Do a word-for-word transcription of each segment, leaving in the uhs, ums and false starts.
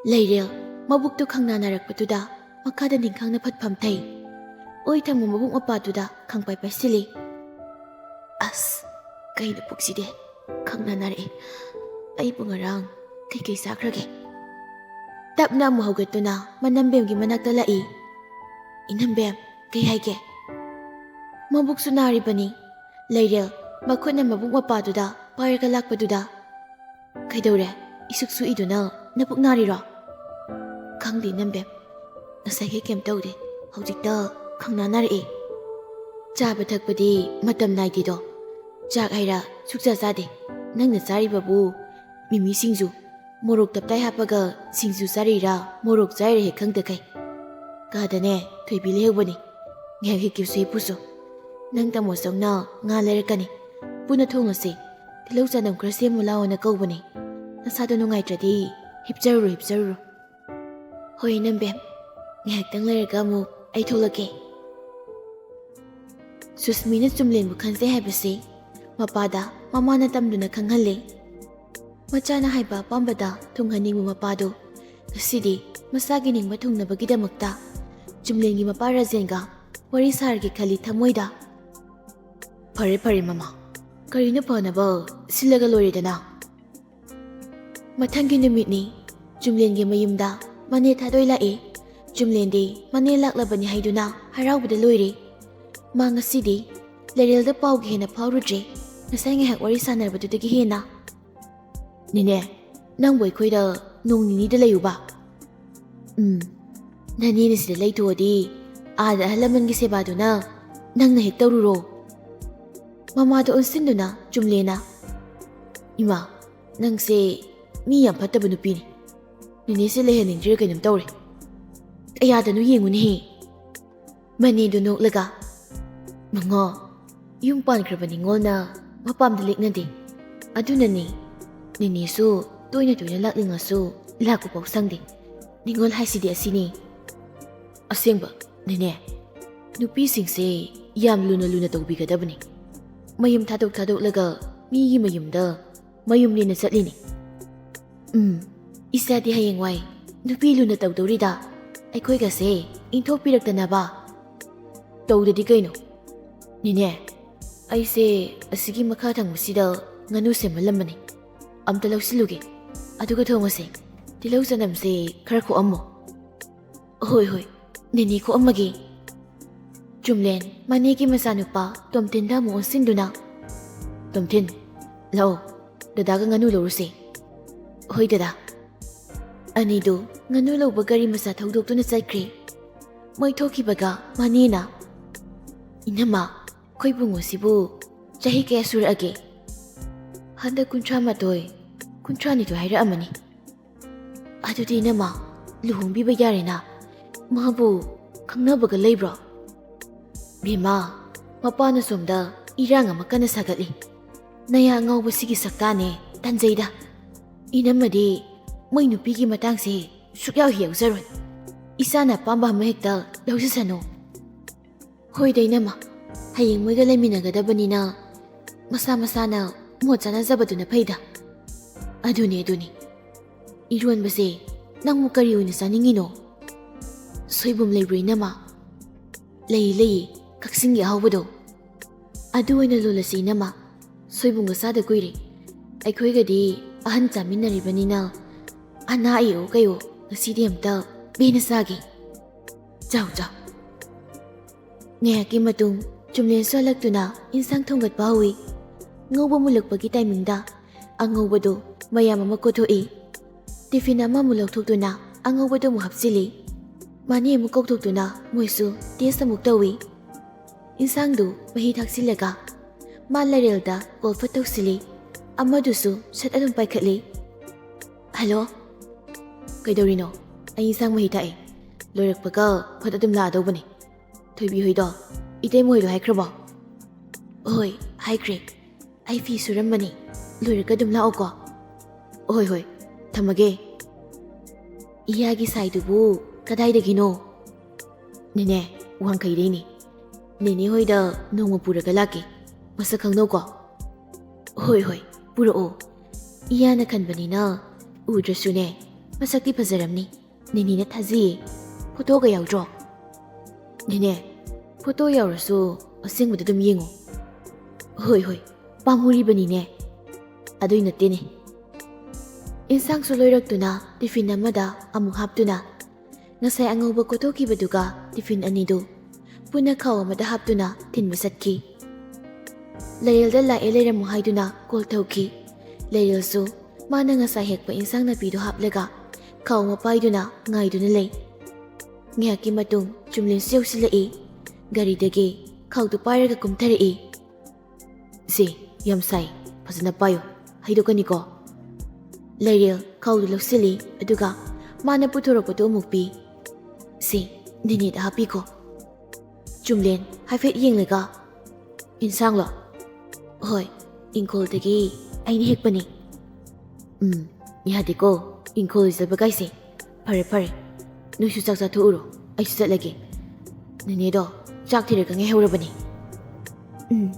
ꯂꯩꯔꯦꯜ ꯃꯕꯨꯛꯇꯨ ꯈꯪꯅꯥ ꯅꯥꯔꯛꯄꯗꯨꯗ ꯃꯈꯥꯗ ꯅꯤꯡꯈꯥꯡꯅ ꯐꯠꯐꯝ ꯊꯩ꯫ ꯑꯣꯏ ꯊꯪꯕ ꯃꯕꯨꯛ ꯃꯄꯥꯗꯨꯗ ꯈꯪꯄꯥꯏ ꯄꯥꯏꯁꯤꯜꯂꯤ꯫ "ꯑꯁ, ꯀꯩꯅꯣ ꯄꯨꯛꯁꯤꯗꯤ? ꯈꯪꯅꯥ ꯅꯥꯔꯛꯑꯦ꯫ ꯑꯩꯕꯨ ꯉꯔꯥꯡ ꯀꯩꯀꯩ ꯆꯥꯈ꯭ꯔꯒꯦ?" ꯇꯞꯅ ꯑꯃꯨꯛ ꯍꯧꯒꯠꯇꯨꯅ ꯃꯅꯝꯕꯦꯝꯒꯤ ꯃꯅꯥꯛꯇ ꯂꯥꯛꯏ꯫ "ꯏꯅꯝꯕꯦꯝ, ꯀꯩ ꯍꯥꯏꯒꯦ?" ꯃꯕꯨꯛꯁꯨ ꯅꯥꯔꯤꯕꯅꯤ꯫ ꯂꯩꯔꯦꯜ ꯃꯈꯨꯠꯅ ꯃꯕꯨꯛ ꯃꯄꯥꯗꯨꯗ ꯄꯥꯏꯔꯒ ꯂꯥꯛꯄꯗꯨꯗ, "ꯀꯩꯗꯧꯔꯦ? ꯏꯁꯨꯛ ꯁꯨꯛꯏꯗꯨꯅ ꯅꯕꯨꯛ ꯅꯥꯔꯤꯔꯣ?" "ꯈꯪꯗꯦ ꯏꯅꯝꯕꯦꯝ, ꯉꯁꯥꯏꯈꯩ ꯀꯩꯝ ꯇꯧꯗꯦ, ꯍꯧꯖꯤꯛꯇ ꯈꯪꯅꯥ ꯅꯥꯔꯛꯑꯦ꯫ ꯆꯥꯕ ꯊꯛꯄꯗꯤ ꯃꯇꯝ ꯅꯥꯏꯗꯦꯗꯣ꯫ ꯆꯥꯛ ꯍꯥꯏꯔ ꯁꯨꯛꯆꯥ ꯆꯥꯗꯦ꯫ ꯅꯪꯅ ꯆꯥꯔꯤꯕꯕꯨ ꯃꯤꯃꯤ ꯁꯤꯡꯖꯨ, ꯃꯣꯔꯣꯛ ꯇꯞꯇꯥꯏ ꯍꯥꯞꯄꯒ ꯁꯤꯡꯖꯨ ꯆꯥꯔꯤꯔꯥ, ꯃꯣꯔꯣꯛ ꯆꯥꯏꯔꯥ ꯍꯦꯛ ꯈꯪꯗꯈꯩ꯫ ꯀꯥꯗꯅꯦ ꯊꯣꯏꯕꯤ ꯂꯩꯍꯧꯕꯅꯤ꯫ ꯉꯥꯏꯍꯥꯛ ꯍꯤꯞꯀꯦꯁꯨ ꯍꯤꯞꯄꯨꯁꯣ꯫ ꯅꯪ ꯇꯥꯃꯣ ꯆꯧꯅ ꯉꯥ ꯂꯩꯔꯛꯀꯅꯤ꯫ ꯄꯨꯟꯅ ꯊꯣꯡꯉꯁꯤ꯫ ꯇꯤꯜꯍꯧ ꯆꯅꯝ ꯈꯔ ꯁꯦꯝꯃꯨ ꯂꯥꯛꯑꯣꯅ ꯀꯧꯕꯅꯤ꯫ ꯅꯁꯥꯗꯣ ꯅꯨꯡꯉꯥꯏꯇ꯭ꯔꯗꯤ ꯍꯤꯞꯆꯔꯨꯔꯣ, ꯍꯤꯞꯆꯔꯨꯔꯣ꯫" "ꯍꯣꯏ ꯏꯅꯝꯕꯦꯝ, ꯉꯥꯏꯍꯥꯛꯇꯪ ꯂꯩꯔꯒ ꯑꯃꯨꯛ ꯑꯩ ꯊꯣꯛꯂꯛꯀꯦ꯫" ꯁꯨꯁꯃꯤꯅ ꯆꯨꯝꯂꯦꯟꯕꯨ ꯈꯟꯖꯩ ꯍꯥꯏꯕꯁꯤ ꯃꯄꯥꯗ ꯃꯃꯥꯅ ꯇꯝꯗꯨꯅ ꯈꯪꯍꯜꯂꯤ꯫ ꯃꯆꯥꯅ ꯍꯥꯏꯕ ꯑꯄꯥꯝꯕꯗ ꯊꯨꯡꯍꯟꯅꯤꯡꯕ ꯃꯄꯥꯗꯨ ꯉꯁꯤꯗꯤ ꯃꯆꯥꯒꯤ ꯅꯤꯡꯕ ꯊꯨꯡꯅꯕꯒꯤꯗꯃꯛꯇ ꯆꯨꯝꯂꯦꯟꯒꯤ ꯃꯄꯥ ꯔꯥꯖꯦꯟꯒ ꯋꯥꯔꯤ ꯁꯥꯔꯒꯦ ꯈꯜꯂꯤ ꯊꯃꯣꯏꯗ꯫ "ꯐꯔꯦ ꯐꯔꯦ ꯃꯃꯥ, ꯀꯔꯤꯅꯣ ꯐꯅꯕ ꯁꯤꯜꯂꯒ ꯂꯣꯏꯔꯦꯗꯅ꯫" ꯃꯊꯪꯒꯤ ꯅꯨꯃꯤꯠꯅꯤ꯫ ꯆꯨꯝꯂꯦꯟꯒꯤ ꯃꯌꯨꯝꯗ ꯃꯅꯦ ꯊꯥꯗꯣꯏ ꯂꯥꯛꯏ꯫ ꯆꯨꯝꯂꯦꯟꯗꯤ ꯃꯅꯦ ꯂꯥꯛꯂꯕꯅꯤ ꯍꯥꯏꯗꯨꯅ ꯍꯔꯥꯎꯕꯗ ꯂꯣꯏꯔꯦ꯫ ꯃꯥ ꯉꯁꯤꯗꯤ ꯂꯩꯔꯦꯜꯗ ꯄꯥꯎꯒ ꯍꯦꯟꯅ ꯐꯥꯎꯔꯨꯗ꯭ꯔꯦ꯫ ꯉꯁꯥꯏ ꯉꯥꯏꯍꯥꯛ ꯋꯥꯔꯤ ꯁꯥꯟꯅꯕꯗꯨꯗꯒꯤ ꯍꯦꯟꯅ꯫ "ꯅꯦꯅꯦ, ꯅꯪꯕꯨ ꯑꯩꯈꯣꯏꯗ ꯅꯣꯡ ꯅꯤꯅꯤꯗ ꯂꯩꯌꯨꯕ?" "ꯎꯝ, ꯅꯅꯦꯅ ꯁꯤꯗ ꯂꯩꯊꯣꯛꯑꯗꯤ ꯑꯥꯗ ꯑꯍꯜ ꯂꯃꯟꯒꯤ ꯁꯦꯕꯥꯗꯨꯅ ꯅꯪꯅ ꯍꯦꯛ ꯇꯧꯔꯨꯔꯣ꯫" ꯃꯃꯥꯗ ꯑꯣꯟꯁꯤꯟꯗꯨꯅ ꯆꯨꯝꯂꯦꯟꯅ, "ꯏꯃꯥ, ꯅꯪꯁꯦ ꯃꯤ ꯌꯥꯝ ꯐꯠꯇꯕ ꯅꯨꯄꯤꯅꯤ꯫ ꯅꯦꯅꯦꯁꯦ ꯂꯩꯍꯟꯅꯤꯡꯗ꯭ꯔꯤꯔ ꯀꯩꯅꯣꯝ ꯇꯧꯔꯦ꯫ ꯀꯌꯥꯗꯅꯣ ꯌꯦꯡꯉꯨꯅꯦꯍꯦ꯫" ꯃꯅꯦꯗꯨ ꯅꯣꯛꯂꯒ, "ꯃꯉꯣ, ꯌꯨꯝ ꯄꯥꯟꯈ꯭ꯔꯕ ꯅꯤꯉꯣꯜꯅ ꯃꯄꯥꯝꯗ ꯂꯦꯛꯅꯗꯦ꯫ ꯑꯗꯨꯅꯅꯤ ꯅꯦꯅꯦꯁꯨ ꯇꯣꯏꯅ ꯇꯣꯏꯅ ꯂꯥꯛꯅꯤꯡꯉꯁꯨ ꯂꯥꯛꯄ ꯐꯥꯎ ꯁꯪꯗꯦ꯫ ꯅꯤꯉꯣꯜ ꯍꯥꯏꯁꯤꯗꯤ ꯑꯁꯤꯅꯤ꯫" "ꯑꯁꯦꯡꯕ, ꯅꯦꯅꯦ, ꯅꯨꯄꯤꯁꯤꯡꯁꯦ ꯌꯥꯝ ꯂꯨꯅ ꯂꯨꯅ ꯇꯧꯕꯤꯒꯗꯕꯅꯤ꯫ ꯃꯌꯨꯝ ꯊꯥꯗꯣꯛ ꯊꯥꯗꯣꯛꯂꯒ ꯃꯤꯒꯤ ꯃꯌꯨꯝꯗ ꯃꯌꯨꯝꯅꯦꯅ ꯆꯠꯂꯤꯅꯤ꯫" "ꯎꯝ, ꯏꯆꯥꯗꯤ ꯍꯌꯦꯡꯋꯥꯏ ꯅꯨꯄꯤ ꯂꯨꯅ ꯇꯧꯗꯧꯔꯤꯗ, ꯑꯩꯈꯣꯏꯒꯁꯦ ꯏꯟꯊꯣꯛꯄꯤꯔꯛꯇꯅꯕ꯫ ꯇꯧꯗꯗꯤ ꯀꯩꯅꯣ? ꯅꯦꯅꯦ, ꯑꯩꯁꯦ ꯑꯁꯤꯒꯤ ꯃꯈꯥ ꯊꯪꯕꯁꯤꯗ ꯉꯥꯅꯨ ꯁꯦꯝꯍꯜꯂꯝꯕꯅꯤ꯫ ꯑꯝꯇ ꯂꯧꯁꯤꯜꯂꯨꯒꯦ, ꯑꯗꯨꯒ ꯊꯣꯡꯉꯁꯦ꯫ ꯇꯤꯜꯍꯧ ꯆꯅꯝꯁꯦ ꯈꯔ ꯈꯣꯛꯑꯝꯃꯣ꯫ ꯍꯣꯏ, ꯍꯣꯏ, ꯅꯦꯅꯦ ꯈꯣꯛꯑꯝꯃꯒꯦ꯫ ꯆꯨꯝꯂꯦꯟ ꯃꯅꯦꯒꯤ ꯃꯆꯥꯅꯨꯄꯥ ꯇꯣꯝꯊꯤꯟꯗ ꯑꯃꯨꯛ ꯑꯣꯟꯁꯤꯟꯗꯨꯅ, "ꯇꯣꯝꯊꯤꯟ, ꯂꯥꯛꯑꯣ, ꯗꯗꯥꯒ ꯉꯥꯅꯨ ꯂꯧꯔꯨꯁꯦ꯫" "ꯍꯣꯏ ꯗꯗꯥ꯫" ꯑꯅꯤꯗꯨ ꯉꯥꯅꯨ ꯂꯧꯕ ꯒꯥꯔꯤ ꯃꯆꯥ ꯊꯧꯗꯣꯛꯇꯨꯅ ꯆꯠꯈ꯭ꯔꯦ꯫ ꯃꯣꯏ ꯊꯣꯛꯈꯤꯕꯒ ꯃꯅꯦꯅ, "ꯏꯅꯝꯃ, ꯑꯩꯈꯣꯏ ꯏꯕꯨꯡꯉꯣꯁꯤꯕꯨ ꯆꯍꯤ ꯀꯌꯥ ꯁꯨꯔꯛꯑꯒꯦ?" "ꯍꯟꯗꯛ ꯀꯨꯟꯊ꯭ꯔꯥ ꯃꯥꯊꯣꯏ, ꯀꯨꯟꯊ꯭ꯔꯥ ꯅꯤꯊꯣꯏ ꯍꯥꯏꯔꯛꯑꯝꯃꯅꯤ꯫" "ꯑꯗꯨꯗꯤ ꯏꯅꯝꯃ, ꯂꯨꯍꯣꯡꯕꯤꯕ ꯌꯥꯔꯦꯅ꯫ ꯃꯥꯕꯨ ꯈꯪꯅꯕꯒ ꯂꯩꯕ꯭ꯔꯣ?" "ꯕꯦꯝꯃ, ꯃꯄꯥꯅ ꯁꯣꯝꯗ ꯏꯔꯥꯡ ꯑꯃ ꯀꯟꯅ ꯁꯥꯒꯠꯂꯤ꯫ ꯅꯌꯥ ꯑꯉꯥꯎꯕꯁꯤꯒꯤ ꯁꯛꯇꯥꯅꯦ, ꯇꯟꯖꯩꯗ꯫ ꯏꯅꯝꯃꯗꯤ ꯃꯣꯏ ꯅꯨꯄꯤꯒꯤ ꯃꯇꯥꯡꯁꯦ ꯁꯨꯛꯌꯥꯎ ꯍꯦꯛ ꯌꯥꯎꯖꯔꯣꯏ꯫ ꯏꯆꯥꯅ ꯑꯄꯥꯝꯕ ꯑꯃ ꯍꯦꯛꯇ ꯂꯧꯖꯁꯅꯨ꯫" "ꯍꯣꯏꯗ ꯏꯅꯝꯃ, ꯍꯌꯦꯡ ꯃꯣꯏꯒ ꯂꯩꯃꯤꯟꯅꯒꯗꯕꯅꯤꯅ ꯃꯁꯥ ꯃꯁꯥꯅ ꯃꯣꯠ ꯆꯥꯅꯖꯕꯗꯨꯅ ꯐꯩꯗ꯫" "ꯑꯗꯨꯅꯦ, ꯑꯗꯨꯅꯦ꯫ ꯏꯔꯣꯟꯕꯁꯦ ꯅꯪꯕꯨ ꯀꯔꯤ ꯑꯣꯏꯅ ꯆꯥꯅꯤꯡꯉꯤꯅꯣ?" "ꯁꯣꯏꯕꯨꯝ ꯂꯩꯕ꯭ꯔꯣ ꯏꯅꯝꯃ?" "ꯂꯩꯌꯦ, ꯂꯩꯌꯦ, ꯀꯛꯆꯤꯡꯒꯤ ꯑꯍꯥꯎꯕꯗꯣ꯫" "ꯑꯗꯨ ꯑꯣꯏꯅ ꯂꯣꯜꯂꯁꯤ ꯏꯅꯝꯃ꯫ ꯁꯣꯏꯕꯨꯝꯒ ꯆꯥꯗ ꯀꯨꯏꯔꯦ꯫ ꯑꯩꯈꯣꯏꯒꯗꯤ ꯑꯍꯟ ꯆꯥꯃꯤꯟꯅꯔꯤꯕꯅꯤꯅ ꯑꯅꯥ ꯑꯌꯦꯛꯑꯣ ꯀꯩꯑꯣ ꯉꯁꯤꯗꯤ ꯑꯝꯇ ꯄꯦꯟꯅ ꯆꯥꯒꯦ꯫ ꯆꯥꯎ, ꯆꯥꯎ꯫" ꯉꯥꯏꯍꯥꯛꯀꯤ ꯃꯇꯨꯡ ꯆꯨꯝꯂꯦꯟꯁꯨ ꯍꯜꯂꯛꯇꯨꯅ ꯏꯟꯁꯥꯡ ꯊꯣꯡꯒꯠꯄ ꯍꯧꯏ꯫ ꯉꯧꯕ ꯃꯨꯜꯂꯛꯄꯒꯤ ꯇꯥꯏꯃꯤꯡꯗ ꯑꯉꯧꯕꯗꯨ ꯃꯌꯥꯝ ꯑꯃ ꯀꯣꯊꯣꯛꯏ꯫ ꯇꯤꯐꯤꯟ ꯑꯃꯃꯨꯛ ꯂꯧꯊꯣꯛꯇꯨꯅ ꯑꯉꯧꯕꯗꯨ ꯑꯃꯨꯛ ꯍꯥꯞꯆꯤꯜꯂꯤ꯫ ꯃꯥꯅꯤ ꯑꯃꯨꯛ ꯀꯧꯊꯣꯛꯇꯨꯅ ꯃꯣꯏꯁꯨ ꯇꯦꯁ ꯑꯃꯨꯛ ꯇꯧꯏ꯫ ꯏꯟꯁꯥꯡꯗꯨ ꯃꯍꯤ ꯊꯥꯛꯆꯤꯜꯂꯒ ꯃꯥ ꯂꯥꯏꯔꯦꯜꯗ ꯀꯣꯜ ꯐꯠ ꯇꯧꯁꯤꯜꯂꯤ꯫ ꯑꯃꯗꯨꯁꯨ ꯁꯠ ꯑꯗꯨꯝ ꯄꯥꯏꯈꯠꯂꯤ꯫ "ꯍꯜꯂꯣ꯫" "ꯀꯩꯗꯧꯔꯤꯅꯣ?" "ꯑꯩ ꯏꯟꯁꯥꯡ ꯃꯍꯤ ꯊꯥꯛꯑꯦ꯫ ꯂꯣꯏꯔꯛꯄꯒ ꯐꯠ ꯑꯗꯨꯝ ꯂꯥꯛꯑꯗꯧꯕꯅꯦ꯫ ꯊꯣꯏꯕꯤ ꯍꯣꯏꯗꯣ, ꯏꯇꯩꯃ ꯍꯣꯏꯗꯣ ꯍꯥꯏꯈ꯭ꯔꯕꯣ?" "ꯍꯣꯏ, ꯍꯥꯏꯈ꯭ꯔꯦ꯫ ꯑꯩ ꯐꯤ ꯁꯨꯔꯝꯕꯅꯤ꯫ ꯂꯣꯏꯔꯒ ꯑꯗꯨꯝ ꯂꯥꯛꯑꯣꯀꯣ꯫" "ꯍꯣꯏ, ꯍꯣꯏ, ꯊꯝꯃꯒꯦ꯫" "ꯏꯌꯥꯒꯤ ꯁꯥꯏꯗꯨꯕꯨ ꯀꯗꯥꯏꯗꯒꯤꯅꯣ?" "ꯅꯦꯅꯦ, ꯋꯥꯡꯈꯩꯗꯩꯅꯤ꯫ ꯅꯦꯅꯦ ꯍꯣꯏꯗ ꯅꯣꯡꯃ ꯄꯨꯔꯒ ꯂꯥꯛꯀꯦ꯫ ꯃꯁꯛ ꯈꯪꯅꯧꯀꯣ꯫" "ꯍꯣꯏ, ꯍꯣꯏ, ꯄꯨꯔꯛꯑꯣ꯫ ꯏꯌꯥꯅ ꯈꯟꯕꯅꯤꯅ ꯎꯗ꯭ꯔꯁꯨꯅꯦ, ꯃꯁꯛꯇꯤ ꯐꯖꯔꯝꯅꯤ꯫ ꯅꯦꯅꯦꯅ ꯊꯥꯖꯩꯌꯦ꯫ ꯐꯣꯇꯣꯒ ꯌꯥꯎꯗ꯭ꯔꯣ? ꯅꯦꯅꯦ, ꯐꯣꯇꯣ ꯌꯥꯎꯔꯁꯨ ꯑꯁꯦꯡꯕꯗ ꯑꯗꯨꯝ ꯌꯦꯡꯉꯣ꯫ ꯍꯣꯏ, ꯍꯣꯏ, ꯄꯥꯝꯃꯨꯔꯤꯕꯅꯤꯅꯦ꯫ ꯑꯗꯨꯏ ꯅꯠꯇꯦꯅꯦ꯫ ꯏꯟꯁꯥꯡꯁꯨ ꯂꯣꯏꯔꯛꯇꯨꯅ ꯇꯤꯐꯤꯟ ꯑꯃꯗ ꯑꯃꯨꯛ ꯍꯥꯞꯇꯨꯅ ꯉꯁꯥꯏ ꯑꯉꯧꯕ ꯀꯣꯠꯊꯣꯛꯈꯤꯕꯗꯨꯒ ꯇꯤꯐꯤꯟ ꯑꯅꯤꯗꯨ ꯄꯨꯟꯅ ꯈꯥꯎ ꯑꯃꯗ ꯍꯥꯞꯇꯨꯅ ꯊꯤꯟꯕ ꯆꯠꯈꯤ꯫ ꯂꯩꯔꯦꯜꯗ ꯂꯥꯛꯑꯦ ꯂꯩꯔꯝꯃꯨ ꯍꯥꯏꯗꯨꯅ ꯀꯣꯜ ꯇꯧꯈꯤ꯫ ꯂꯩꯔꯦꯜꯁꯨ ꯃꯥꯅ ꯉꯁꯥꯏ ꯍꯦꯛꯄ ꯏꯟꯁꯥꯡ ꯅꯥꯄꯤꯗꯨ ꯍꯥꯞꯂꯒ ꯈꯥꯎ ꯑꯃ ꯄꯥꯏꯗꯨꯅ ꯉꯥꯏꯗꯨꯅ ꯂꯩ꯫ ꯉꯥꯏꯍꯥꯛꯀꯤ ꯃꯇꯨꯡ ꯆꯨꯝꯂꯦꯟꯁꯨ ꯌꯧꯁꯤꯜꯂꯛꯏ꯫ ꯒꯥꯔꯤꯗꯒꯤ ꯈꯥꯎꯗꯨ ꯄꯥꯏꯔꯒ ꯀꯨꯝꯊꯔꯛꯏ꯫ "ꯁꯦ, ꯌꯥꯝ ꯁꯥꯏ, ꯐꯖꯅ ꯄꯥꯏꯌꯨ, ꯍꯩꯗꯣꯛꯀꯅꯤꯀꯣ꯫" ꯂꯩꯔꯦꯜ ꯈꯥꯎꯗꯨ ꯂꯧꯁꯤꯜꯂꯤ, ꯑꯗꯨꯒ ꯃꯥꯅ ꯄꯨꯊꯣꯔꯛꯄꯗꯨ ꯑꯃꯨꯛ ꯄꯤ꯫ "ꯁꯦ, ꯅꯦꯅꯦꯗ ꯍꯥꯞꯄꯤꯈꯣ꯫" ꯆꯨꯝꯂꯦꯟ ꯍꯥꯏꯐꯦꯠ ꯌꯦꯡꯂꯒ, "ꯏꯟꯁꯥꯡꯂꯣ?" "ꯍꯣꯏ, ꯏꯪꯈꯣꯜꯗꯒꯤ ꯑꯩꯅ ꯍꯦꯛꯄꯅꯤ꯫" "ꯎꯝ, ꯌꯥꯗꯦꯀꯣ, ꯏꯪꯈꯣꯜꯗ ꯆꯠꯄ ꯀꯥꯏꯁꯦ꯫ ꯐꯔꯦ, ꯐꯔꯦ, ꯅꯣꯏꯁꯨ ꯆꯥꯛ ꯆꯥꯊꯣꯛꯎꯔꯣ, ꯑꯩꯁꯨ ꯆꯠꯂꯒꯦ꯫ ꯅꯦꯅꯦꯗꯣ ꯆꯥꯛ ꯊꯤꯔꯒ ꯉꯥꯏꯍꯧꯔꯕꯅꯤ꯫" "ꯎꯝ꯫"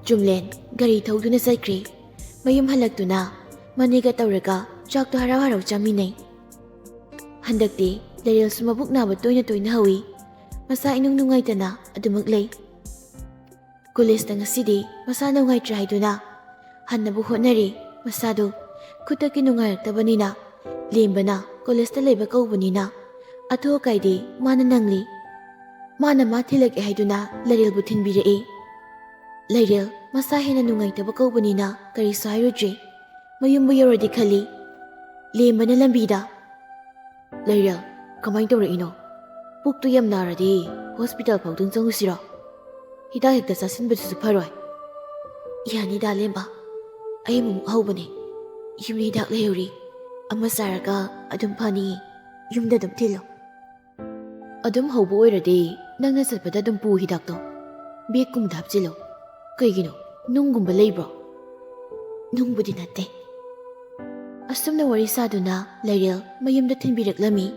ꯆꯨꯝꯂꯦꯟ ꯒꯥꯔꯤ ꯊꯧꯗꯨꯅ ꯆꯠꯈ꯭ꯔꯦ꯫ ꯃꯌꯨꯝ ꯍꯜꯂꯛꯇꯨꯅ ꯃꯅꯦꯒ ꯇꯧꯔꯒ ꯆꯥꯛꯇꯣ ꯍꯔꯥꯎ ꯍꯔꯥꯎ ꯆꯥꯃꯤꯟꯅꯩ꯫ ꯍꯟꯗꯛꯇꯤ ꯂꯩꯔꯦꯜꯁꯨ ꯃꯕꯨꯛ ꯅꯥꯕ ꯇꯣꯏꯅ ꯇꯣꯏꯅ ꯍꯧꯏ꯫ ꯃꯁꯥ ꯏꯅꯨꯡ ꯅꯨꯡꯉꯥꯏꯇꯅ ꯑꯗꯨꯃꯛ ꯂꯩ꯫ ꯀꯣꯂꯦꯖꯇ ꯉꯁꯤꯗꯤ ꯃꯁꯥ ꯅꯨꯡꯉꯥꯏꯇ꯭ꯔꯦ ꯍꯥꯏꯗꯨꯅ ꯍꯟꯅꯕ ꯍꯣꯠꯅꯔꯤ꯫ ꯃꯁꯥꯗꯨ ꯈꯨꯗꯛꯀꯤ ꯅꯨꯡꯉꯥꯏꯔꯛꯇꯕꯅꯤꯅ ꯂꯦꯝꯕꯅ ꯀꯣꯂꯦꯖꯇ ꯂꯩꯕ ꯀꯧꯕꯅꯤꯅ ꯑꯊꯨ ꯑꯀꯥꯏꯗꯤ ꯃꯥꯅ ꯅꯪꯂꯤ꯫ ꯃꯥꯅ ꯃꯥ ꯊꯤꯜꯂꯛꯑꯦ ꯍꯥꯏꯗꯨꯅ ꯂꯩꯔꯦꯜꯕꯨ ꯊꯤꯟꯕꯤꯔꯛꯏ꯫ ꯂꯩꯔꯦꯜ ꯃꯁꯥ ꯍꯦꯟꯅ ꯅꯨꯡꯉꯥꯏꯇꯕ ꯀꯧꯕꯅꯤꯅ ꯀꯔꯤꯁꯨ ꯍꯥꯏꯔꯨꯗ꯭ꯔꯦ꯫ ꯃꯌꯨꯝꯕꯨ ꯌꯧꯔꯗꯤ ꯈꯜꯂꯤ꯫ ꯂꯦꯝꯕꯅ ꯂꯝꯕꯤꯗ, "ꯂꯩꯔꯦꯜ, ꯀꯃꯥꯏꯅ ꯇꯧꯔꯛꯏꯅꯣ? ꯄꯨꯛꯇꯨ ꯌꯥꯝ ꯅꯥꯔꯗꯤ ꯍꯣꯁꯄꯤꯇꯥꯜ ꯐꯥꯎꯗꯪ ꯆꯪꯉꯨꯁꯤꯔꯣ? ꯍꯤꯗꯥꯛ ꯍꯦꯛꯇ ꯆꯥꯁꯤꯟꯕꯗꯨꯁꯨ ꯐꯔꯣꯏ꯫" "ꯌꯥꯅꯤꯗ ꯂꯦꯝꯕ, ꯑꯩ ꯑꯃꯨꯛ ꯍꯧꯕꯅꯦ꯫ ꯌꯨꯝꯗ ꯍꯤꯗꯥꯛ ꯂꯩꯍꯧꯔꯤ, ꯑꯃ ꯆꯥꯔꯒ ꯑꯗꯨꯝ ꯐꯅꯤꯌꯦ꯫ ꯌꯨꯝꯗ ꯑꯗꯨꯝ ꯊꯤꯜꯂꯣ꯫" "ꯑꯗꯨꯝ ꯍꯧꯕ ꯑꯣꯏꯔꯗꯤ ꯅꯪꯅ ꯆꯠꯄꯗ ꯑꯗꯨꯝ ꯄꯨ ꯍꯤꯗꯥꯛꯇꯣ꯫ ꯕꯦꯒꯀꯨꯝꯕꯗ ꯍꯥꯞꯆꯤꯜꯂꯣ꯫ ꯀꯩꯒꯤꯅꯣ, ꯅꯨꯡꯒꯨꯝꯕ ꯂꯩꯕ꯭ꯔꯣ?" "ꯅꯨꯡꯕꯨꯗꯤ ꯅꯠꯇꯦ꯫" ꯑꯁꯨꯝꯅ ꯋꯥꯔꯤ ꯁꯥꯗꯨꯅ ꯂꯩꯔꯦꯜ ꯃꯌꯨꯝꯗ ꯊꯤꯟꯕꯤꯔꯛꯂꯝꯃꯤ꯫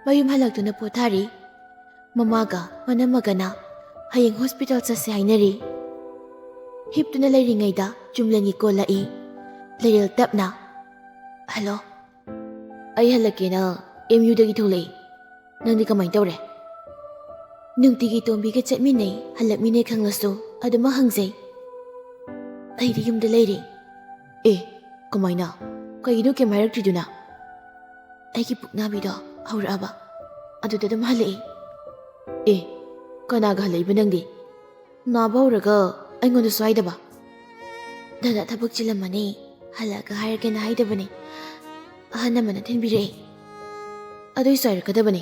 ꯃꯌꯨꯝ ꯍꯜꯂꯛꯇꯨꯅ ꯄꯣꯊꯥꯔꯤ꯫ ꯃꯃꯥꯒ ꯃꯅꯝꯃꯒꯅ ꯍꯌꯦꯡ ꯍꯣꯁꯄꯤꯇꯥꯜ ꯆꯠꯁꯦ ꯍꯥꯏꯅꯔꯤ꯫ ꯍꯤꯞꯇꯨꯅ ꯂꯩꯔꯤꯉꯩꯗ ꯆꯨꯝꯂꯦꯟꯒꯤ ꯀꯣꯜ ꯂꯥꯛꯏ꯫ ꯂꯩꯔꯦꯜ ꯇꯞꯅ, ꯍꯜꯂꯣ꯫ ꯑꯩ ꯍꯜꯂꯛꯀꯦꯅ ꯑꯦꯝ ꯌꯨꯗꯒꯤ ꯊꯣꯛꯂꯛꯏ꯫ ꯅꯪꯗꯤ ꯀꯃꯥꯏꯅ ꯇꯧꯔꯦ? ꯅꯨꯡꯇꯤꯒꯤ ꯇꯣꯝꯕꯤꯒ ꯆꯠꯃꯤꯟꯅꯩ, ꯍꯜꯂꯛꯃꯤꯟꯅꯩ ꯈꯪꯂꯁꯨ ꯑꯗꯨꯃꯛ ꯍꯪꯖꯩ꯫ ꯑꯩꯗꯤ ꯌꯨꯝꯗ ꯂꯩꯔꯦ꯫ ꯑꯦ, ꯀꯃꯥꯏꯅ? ꯀꯩꯒꯤꯅꯣ ꯀꯩꯝ ꯍꯥꯏꯔꯛꯇ꯭ꯔꯤꯗꯨꯅ? ꯑꯩꯒꯤ ꯄꯨꯛ ꯅꯥꯕꯤꯗꯣ ꯍꯧꯔꯛꯑꯕ, ꯑꯗꯨꯗ ꯑꯗꯨꯝ ꯍꯜꯂꯛꯏ꯫ ꯑꯦ, ꯀꯅꯥꯒ ꯍꯜꯂꯛꯏꯕ ꯅꯪꯗꯤ? ꯅꯥꯕ ꯍꯧꯔꯒ ꯑꯩꯉꯣꯟꯗꯁꯨ ꯍꯥꯏꯗꯕ? ꯗꯗꯥ ꯊꯕꯛ ꯆꯤꯜꯂꯝꯃꯅꯤ, ꯍꯜꯂꯛꯑꯒ ꯍꯥꯏꯔꯒꯦꯅ ꯍꯥꯏꯗꯕꯅꯦ꯫ ꯑꯍꯜ ꯑꯃꯅ ꯊꯤꯟꯕꯤꯔꯛꯑꯦ꯫ ꯑꯗꯨꯏꯁꯨ ꯍꯥꯏꯔꯛꯀꯗꯕꯅꯦ꯫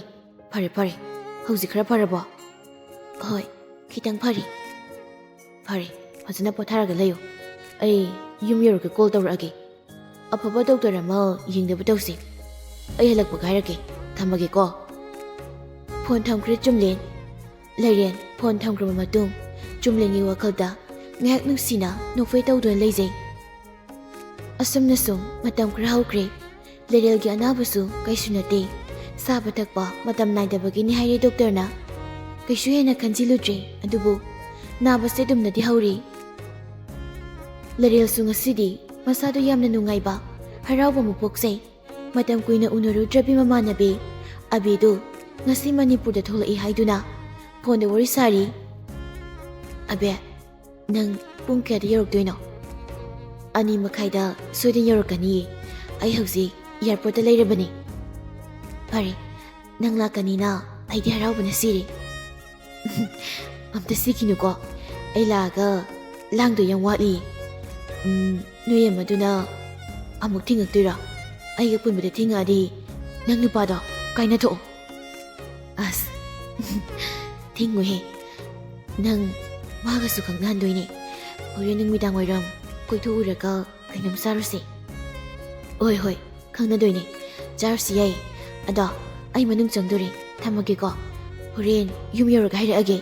ꯐꯔꯦ, ꯐꯔꯦ꯫ ꯍꯧꯖꯤꯛ ꯈꯔ ꯐꯔꯕꯣ? ꯍꯣꯏ, ꯈꯤꯇꯪ ꯐꯔꯦ꯫ ꯐꯔꯦ, ꯐꯖꯅ ꯄꯣꯊꯥꯔꯒ ꯂꯩꯌꯨ꯫ ꯑꯩ ꯌꯨꯝ ꯌꯧꯔꯒ ꯀꯣꯜ ꯇꯧꯔꯛꯑꯒꯦ꯫ ꯑꯐꯕ ꯗꯣꯛꯇꯔ ꯑꯃ ꯌꯦꯡꯅꯕ ꯇꯧꯁꯤ꯫ ꯑꯩ ꯍꯜꯂꯛꯄꯒ ꯍꯥꯏꯔꯛꯀꯦ꯫ ꯊꯝꯃꯒꯦꯀꯣ꯫ ꯐꯣꯟ ꯊꯝꯈ꯭ꯔꯦ ꯆꯨꯝꯂꯦꯟ꯫ ꯂꯩꯔꯦꯟ ꯐꯣꯟ ꯊꯝꯈ꯭ꯔꯕ ꯃꯇꯨꯡ ꯆꯨꯝꯂꯦꯟꯒꯤ ꯋꯥꯈꯜꯗ ꯉꯥꯏꯍꯥꯛ ꯅꯨꯡꯁꯤꯅ ꯅꯣꯛꯐꯦ ꯇꯧꯗꯨꯅ ꯂꯩꯖꯩ꯫ ꯑꯁꯨꯝꯅ ꯁꯨꯝ ꯃꯇꯝ ꯈꯔ ꯍꯧꯈ꯭ꯔꯦ꯫ ꯂꯩꯔꯦꯜꯒꯤ ꯑꯅꯥꯕꯁꯨ ꯀꯩꯁꯨ ꯅꯠꯇꯦ꯫ ꯆꯥꯕ ꯊꯛꯄ ꯃꯇꯝ ꯅꯥꯏꯗꯕꯒꯤꯅꯤ ꯍꯥꯏꯔꯦ ꯗꯣꯛꯇꯔꯅ꯫ ꯀꯩꯁꯨ ꯍꯦꯟꯅ ꯈꯟꯖꯤꯜꯂꯨꯗ꯭ꯔꯦ, ꯑꯗꯨꯕꯨ ꯅꯥꯕꯁꯦ ꯑꯗꯨꯝꯅꯗꯤ ꯍꯧꯔꯤ꯫ ꯂꯩꯔꯦꯜꯁꯨ ꯉꯁꯤꯗꯤ ꯃꯁꯥꯗꯣ ꯌꯥꯝꯅ ꯅꯨꯡꯉꯥꯏꯕ, ꯍꯔꯥꯎꯕ ꯑꯃ ꯄꯣꯛꯆꯩ꯫ ꯃꯇꯝ ꯀꯨꯏꯅ ꯎꯅꯔꯨꯗ꯭ꯔꯕꯤ ꯃꯃꯥꯟꯅꯕꯤ ꯑꯕꯤꯗꯨ ꯉꯁꯤ ꯃꯅꯤꯄꯨꯔꯗ ꯊꯣꯛꯂꯛꯏ ꯍꯥꯏꯗꯨꯅ ꯐꯣꯟꯗ ꯋꯥꯔꯤ ꯁꯥꯔꯤ꯫ "ꯑꯕꯦ, ꯅꯪ ꯄꯨꯡ ꯀꯌꯥꯗ ꯌꯧꯔꯛꯇꯣꯏꯅꯣ?" "ꯑꯅꯤ ꯃꯈꯥꯏꯗ ꯁꯣꯏꯗꯅ ꯌꯧꯔꯛꯀꯅꯤꯌꯦ꯫ ꯑꯩ ꯍꯧꯖꯤꯛ ꯑꯦꯌꯥꯔꯄꯣꯔꯠꯇ ꯂꯩꯔꯕꯅꯤ꯫" "ꯐꯔꯦ, ꯅꯪ ꯂꯥꯛꯀꯅꯤꯅ ꯑꯩꯗꯤ ꯍꯔꯥꯎꯕꯅ ꯁꯤꯔꯦ꯫" "ꯑꯝꯇ ꯁꯤꯈꯤꯅꯨꯀꯣ, ꯑꯩ ꯂꯥꯛꯑꯒ ꯂꯥꯡꯗꯣꯏ ꯌꯥꯝ ꯋꯥꯠꯂꯤ꯫ ꯎꯝ, ꯅꯣꯏ ꯑꯃꯗꯨꯅ ꯑꯃꯨꯛ ꯊꯤꯡꯉꯛꯇꯣꯏꯔꯣ? ꯑꯩꯒ ꯄꯨꯟꯕꯗ ꯊꯤꯡꯉꯛꯑꯗꯤ ꯅꯪ ꯅꯨꯄꯥꯗꯣ ꯀꯥꯏꯅꯊꯣꯛꯑꯣ꯫" "ꯑꯁ, ꯊꯤꯡꯉꯨꯍꯦ꯫ ꯅꯪ ꯃꯥꯒꯁꯨ ꯈꯪꯅꯍꯟꯗꯣꯏꯅꯦ꯫ ꯍꯣꯔꯦꯟ ꯅꯨꯃꯤꯗꯥꯡ ꯋꯥꯏꯔꯝ ꯀꯣꯏꯊꯣꯛꯎꯔꯒ ꯀꯩꯅꯣꯝ ꯆꯥꯔꯨꯁꯦ꯫" "ꯍꯣꯏ, ꯍꯣꯏ, ꯈꯪꯅꯗꯣꯏꯅꯦ꯫ ꯆꯥꯔꯨꯁꯤ ꯌꯥꯏꯌꯦ꯫ ꯑꯗꯣ ꯑꯩ ꯃꯅꯨꯡ ꯆꯪꯗꯣꯔꯦ꯫ ꯊꯝꯃꯒꯦꯀꯣ꯫ ꯍꯣꯔꯦꯟ ꯌꯨꯝ ꯌꯧꯔꯒ ꯍꯥꯏꯔꯛꯑꯒꯦ꯫"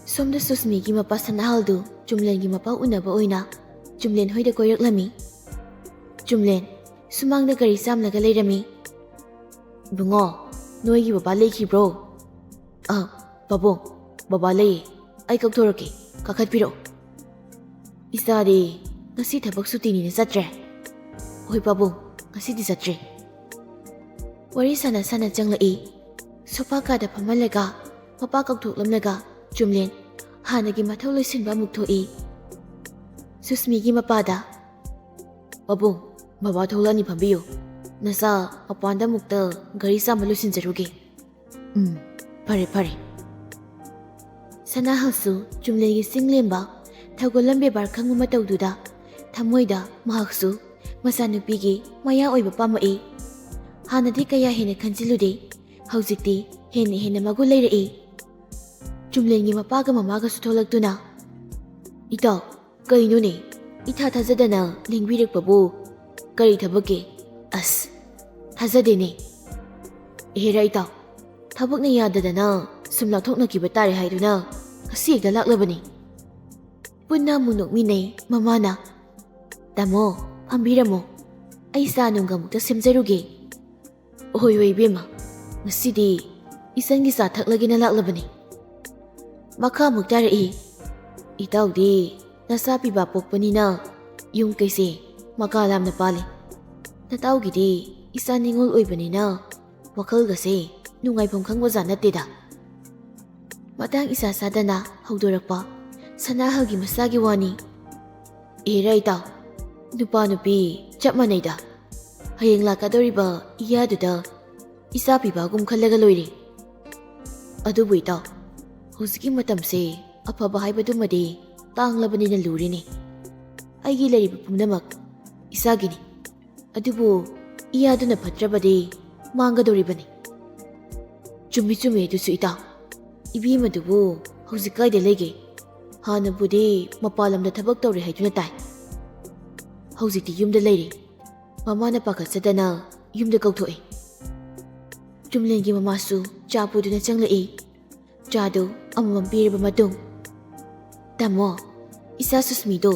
ꯁꯣꯝꯗ ꯁꯨꯁꯃꯤꯒꯤ ꯃꯄꯥ ꯁꯅꯥꯍꯜꯗꯨ ꯆꯨꯝꯂꯦꯟꯒꯤ ꯃꯄꯥ ꯎꯅꯕ ꯑꯣꯏꯅ ꯆꯨꯝꯂꯦꯟ ꯍꯣꯏꯗ ꯀꯣꯏꯔꯛꯂꯝꯃꯤ꯫ ꯆꯨꯝꯂꯦꯟ ꯁꯨꯃꯥꯡꯗ ꯒꯥꯔꯤ ꯆꯥꯝꯂꯒ ꯂꯩꯔꯝꯃꯤ꯫ "ꯏꯕꯨꯡꯉꯣ, ꯅꯣꯏꯒꯤ ꯕꯕꯥ ꯂꯩꯈꯤꯕ꯭ꯔꯣ?" "ꯑ, ꯄꯥꯕꯨꯡ, ꯕꯕꯥ ꯂꯩꯌꯦ꯫ ꯑꯩ ꯀꯧꯊꯣꯔꯛꯀꯦ, ꯀꯥꯈꯠꯄꯤꯔꯛꯑꯣ꯫" "ꯏꯆꯥꯗꯤ ꯉꯁꯤ ꯊꯕꯛ ꯁꯨꯇꯤꯅꯤꯅ ꯆꯠꯇ꯭ꯔꯦ? ꯍꯣꯏ ꯄꯥꯕꯨꯡ, ꯉꯁꯤꯗꯤ ꯆꯠꯇ꯭ꯔꯦ꯫ ꯋꯥꯔꯤ ꯁꯥꯟꯅ ꯁꯥꯟꯅ ꯆꯪꯂꯛꯏ꯫ ꯁꯣꯐꯥ ꯀꯥꯗ ꯐꯝꯍꯜꯂꯒ ꯃꯄꯥ ꯀꯧꯊꯣꯛꯂꯝꯂꯒ ꯆꯨꯝꯂꯦꯟ ꯍꯥꯟꯅꯒꯤ ꯃꯊꯧ ꯂꯣꯏꯁꯤꯟꯕ ꯑꯃꯨꯛ ꯊꯣꯛꯏ꯫ ꯁꯨꯁꯃꯤꯒꯤ ꯃꯄꯥꯗ, "ꯄꯥꯕꯨꯡ, ꯕꯕꯥ ꯊꯣꯛꯂꯛꯑꯅꯤ, ꯐꯝꯕꯤꯌꯨ꯫ ꯅꯆꯥ ꯃꯄꯥꯟꯗ ꯑꯃꯨꯛꯇ ꯒꯥꯔꯤ ꯆꯥꯝꯕ ꯂꯣꯏꯁꯤꯟꯖꯔꯨꯒꯦ꯫" "ꯎꯝ, ꯐꯔꯦ, ꯐꯔꯦ꯫" ꯁꯅꯥꯍꯜꯁꯨ ꯆꯨꯝꯂꯦꯟꯒꯤ ꯆꯤꯡ ꯂꯦꯝꯕ ꯊꯧꯒꯜꯂꯝ ꯕꯦꯕꯥꯔ ꯈꯪꯕ ꯃꯇꯧꯗꯨꯗ ꯊꯃꯣꯏꯗ ꯃꯍꯥꯛꯁꯨ ꯃꯆꯥꯅꯨꯄꯤꯒꯤ ꯃꯌꯥ ꯑꯣꯏꯕ ꯄꯥꯝꯃꯛꯏ꯫ ꯍꯥꯟꯅꯗꯤ ꯀꯌꯥ ꯍꯦꯟꯅ ꯈꯟꯖꯤꯜꯂꯨꯗꯦ, ꯍꯧꯖꯤꯛꯇꯤ ꯍꯦꯟꯅ ꯍꯦꯟꯅ ꯃꯒꯨꯟ ꯂꯩꯔꯛꯏ꯫ ꯆꯨꯝꯂꯦꯟꯒꯤ ꯃꯄꯥꯒ ꯃꯃꯥꯒꯁꯨ ꯊꯣꯛꯂꯛꯇꯨꯅ, "ꯏꯇꯥꯎ, ꯀꯩꯅꯣꯅꯦ? ꯏꯊꯥ ꯊꯥꯖꯗꯅ ꯂꯦꯡꯕꯤꯔꯛꯄꯕꯨ ꯀꯔꯤ ꯊꯕꯛꯀꯤ? ꯑꯁ, ꯊꯥꯖꯗꯦꯅꯦ꯫ ꯑꯦꯍꯦꯔꯥ ꯏꯇꯥꯎ, ꯊꯕꯛꯅ ꯌꯥꯗꯗꯅ ꯁꯨꯝ ꯂꯥꯞꯊꯣꯛꯅꯈꯤꯕ ꯇꯥꯔꯦ ꯍꯥꯏꯗꯨꯅ ꯉꯁꯤ ꯍꯦꯛꯇ ꯂꯥꯛꯂꯕꯅꯤ꯫" ꯄꯨꯟꯅ ꯑꯃꯨꯛ ꯅꯣꯛꯃꯤꯟꯅꯩ꯫ ꯃꯃꯥꯅ, "ꯇꯥꯃꯣ, ꯐꯝꯕꯤꯔꯝꯃꯣ꯫ ꯑꯩ ꯆꯥ ꯅꯨꯡꯒ ꯑꯃꯨꯛꯇ ꯁꯦꯝꯖꯔꯨꯒꯦ꯫" "ꯍꯣꯏ, ꯍꯣꯏ, ꯏꯕꯦꯝꯃ, ꯉꯁꯤꯗꯤ ꯏꯆꯟꯒꯤ ꯆꯥ ꯊꯛꯂꯒꯦꯅ ꯂꯥꯛꯂꯕꯅꯤ꯫" ꯃꯈꯥ ꯑꯃꯨꯛ ꯇꯥꯔꯛꯏ, "ꯏꯇꯥꯎꯗꯤ ꯅꯆꯥ ꯄꯤꯕ ꯄꯣꯛꯄꯅꯤꯅ ꯌꯨꯝ ꯀꯩꯁꯦ ꯃꯀꯥ ꯂꯥꯝꯅ ꯄꯥꯜꯂꯤ꯫ ꯅꯇꯥꯎꯒꯤꯗꯤ ꯏꯆꯥ ꯅꯤꯉꯣꯜ ꯑꯣꯏꯕꯅꯤꯅ ꯋꯥꯈꯜꯒꯁꯦ ꯅꯨꯡꯉꯥꯏꯐꯝ ꯈꯪꯕꯖꯥꯠ ꯅꯠꯇꯦꯗ꯫" ꯃꯇꯥꯡ ꯏꯆꯥ ꯆꯥꯗꯅ ꯍꯧꯗꯣꯔꯛꯄ ꯁꯅꯥꯍꯜꯒꯤ ꯃꯆꯥꯒꯤ ꯋꯥꯅꯤ꯫ "ꯑꯦꯔꯥ ꯏꯇꯥꯎ, ꯅꯨꯄꯥ ꯅꯨꯄꯤ ꯆꯞ ꯃꯥꯟꯅꯩꯗ꯫ ꯍꯌꯦꯡ ꯂꯥꯛꯀꯗꯧꯔꯤꯕ ꯏꯌꯥꯗꯨꯗ ꯏꯆꯥ ꯄꯤꯕꯒꯨꯝ ꯈꯜꯂꯒ ꯂꯣꯏꯔꯦ꯫ ꯑꯗꯨꯕꯨ ꯏꯇꯥꯎ, ꯍꯧꯖꯤꯛꯀꯤ ꯃꯇꯝꯁꯦ ꯑꯐꯕ ꯍꯥꯏꯕꯗꯨꯃꯗꯤ ꯇꯥꯡꯂꯕꯅꯤꯅ ꯂꯨꯔꯦꯅꯦ꯫ ꯑꯩꯒꯤ ꯂꯩꯔꯤꯕ ꯄꯨꯝꯅꯃꯛ ꯏꯆꯥꯒꯤꯅꯤ꯫ ꯑꯗꯨꯕꯨ ꯏꯌꯥꯗꯨꯅ ꯐꯠꯇ꯭ꯔꯕꯗꯤ ꯃꯥꯡꯒꯗꯧꯔꯤꯕꯅꯤ꯫" "ꯆꯨꯝꯃꯤ, ꯆꯨꯝꯃꯤ ꯑꯗꯨꯁꯨ ꯏꯇꯥꯎ꯫ ꯏꯕꯦꯝꯃꯗꯨꯕꯨ ꯍꯧꯖꯤꯛ ꯀꯥꯏꯗ ꯂꯩꯒꯦ? ꯍꯥꯟꯅꯕꯨꯗꯤ ꯃꯄꯥꯟ ꯂꯝꯗ ꯊꯕꯛ ꯇꯧꯔꯦ ꯍꯥꯏꯗꯨꯅ ꯇꯥꯏ꯫ ꯍꯧꯖꯤꯛꯇꯤ ꯌꯨꯝꯗ ꯂꯩꯔꯦ꯫" ꯃꯃꯥꯅ ꯄꯥꯈꯠꯆꯗꯅ ꯌꯨꯝꯗ ꯀꯧꯊꯣꯛꯏ꯫ ꯆꯨꯝꯂꯦꯟꯒꯤ ꯃꯃꯥꯁꯨ ꯆꯥ ꯄꯨꯗꯨꯅ ꯆꯪꯂꯛꯏ꯫ ꯆꯥꯗꯨ ꯑꯃꯃꯝ ꯄꯤꯔꯕ ꯃꯇꯨꯡ, "ꯇꯥꯃꯣ, ꯏꯆꯥ ꯁꯨꯁꯃꯤꯗꯣ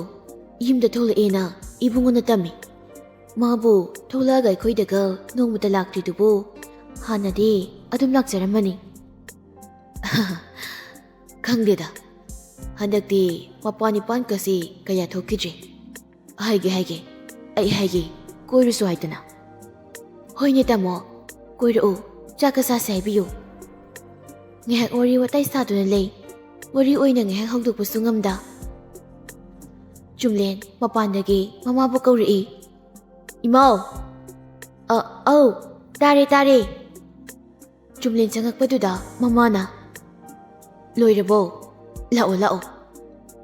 ꯌꯨꯝꯗ ꯊꯣꯛꯂꯛꯑꯦꯅ ꯏꯕꯨꯡꯉꯣꯅ ꯇꯝꯃꯤ꯫ ꯃꯥꯕꯨ ꯊꯣꯛꯂꯛꯑꯒ ꯑꯩꯈꯣꯏꯗꯒ ꯅꯣꯡꯃꯇ ꯂꯥꯛꯇ꯭ꯔꯤꯗꯨꯕꯨ ꯍꯥꯟꯅꯗꯤ ꯑꯗꯨꯝ ꯂꯥꯛꯆꯔꯝꯕꯅꯤ꯫" "ꯈꯪꯗꯦꯗ, ꯍꯟꯗꯛꯇꯤ ꯃꯄꯥꯟ ꯏꯄꯥꯟꯒꯁꯤ ꯀꯌꯥ ꯊꯣꯛꯈꯤꯗ꯭ꯔꯦ꯫ "ꯍꯥꯏꯒꯦ, ꯍꯥꯏꯒꯦ, ꯑꯩ ꯍꯥꯏꯒꯦ, ꯀꯣꯏꯔꯨꯁꯨ ꯍꯥꯏꯗꯅ꯫" "ꯍꯣꯏꯅꯦ ꯇꯥꯃꯣ, ꯀꯣꯏꯔꯛꯎ, ꯆꯥꯛꯀ ꯆꯥꯁꯦ ꯍꯥꯏꯕꯤꯌꯨ꯫" ꯉꯥꯏꯍꯥꯛ ꯋꯥꯔꯤ ꯋꯥꯇꯥꯏ ꯁꯥꯗꯨꯅ ꯂꯩ꯫ ꯋꯥꯔꯤ ꯑꯣꯏꯅ ꯉꯥꯏꯍꯥꯛ ꯍꯧꯗꯣꯛꯄꯁꯨ ꯉꯝꯗ꯫ ꯆꯨꯝꯂꯦꯟ ꯃꯄꯥꯟꯗꯒꯤ ꯃꯃꯥꯕꯨ ꯀꯧꯔꯛꯏ꯫ "ꯏꯃꯥꯎ!" "ꯑ, ꯑꯧ, ꯇꯥꯔꯦ, ꯇꯥꯔꯦ꯫" ꯆꯨꯝꯂꯦꯟ ꯆꯪꯉꯛꯄꯗꯨꯗ ꯃꯃꯥꯅ, "ꯂꯣꯏꯔꯕꯣ? ꯂꯥꯛꯑꯣ, ꯂꯥꯛꯑꯣ꯫"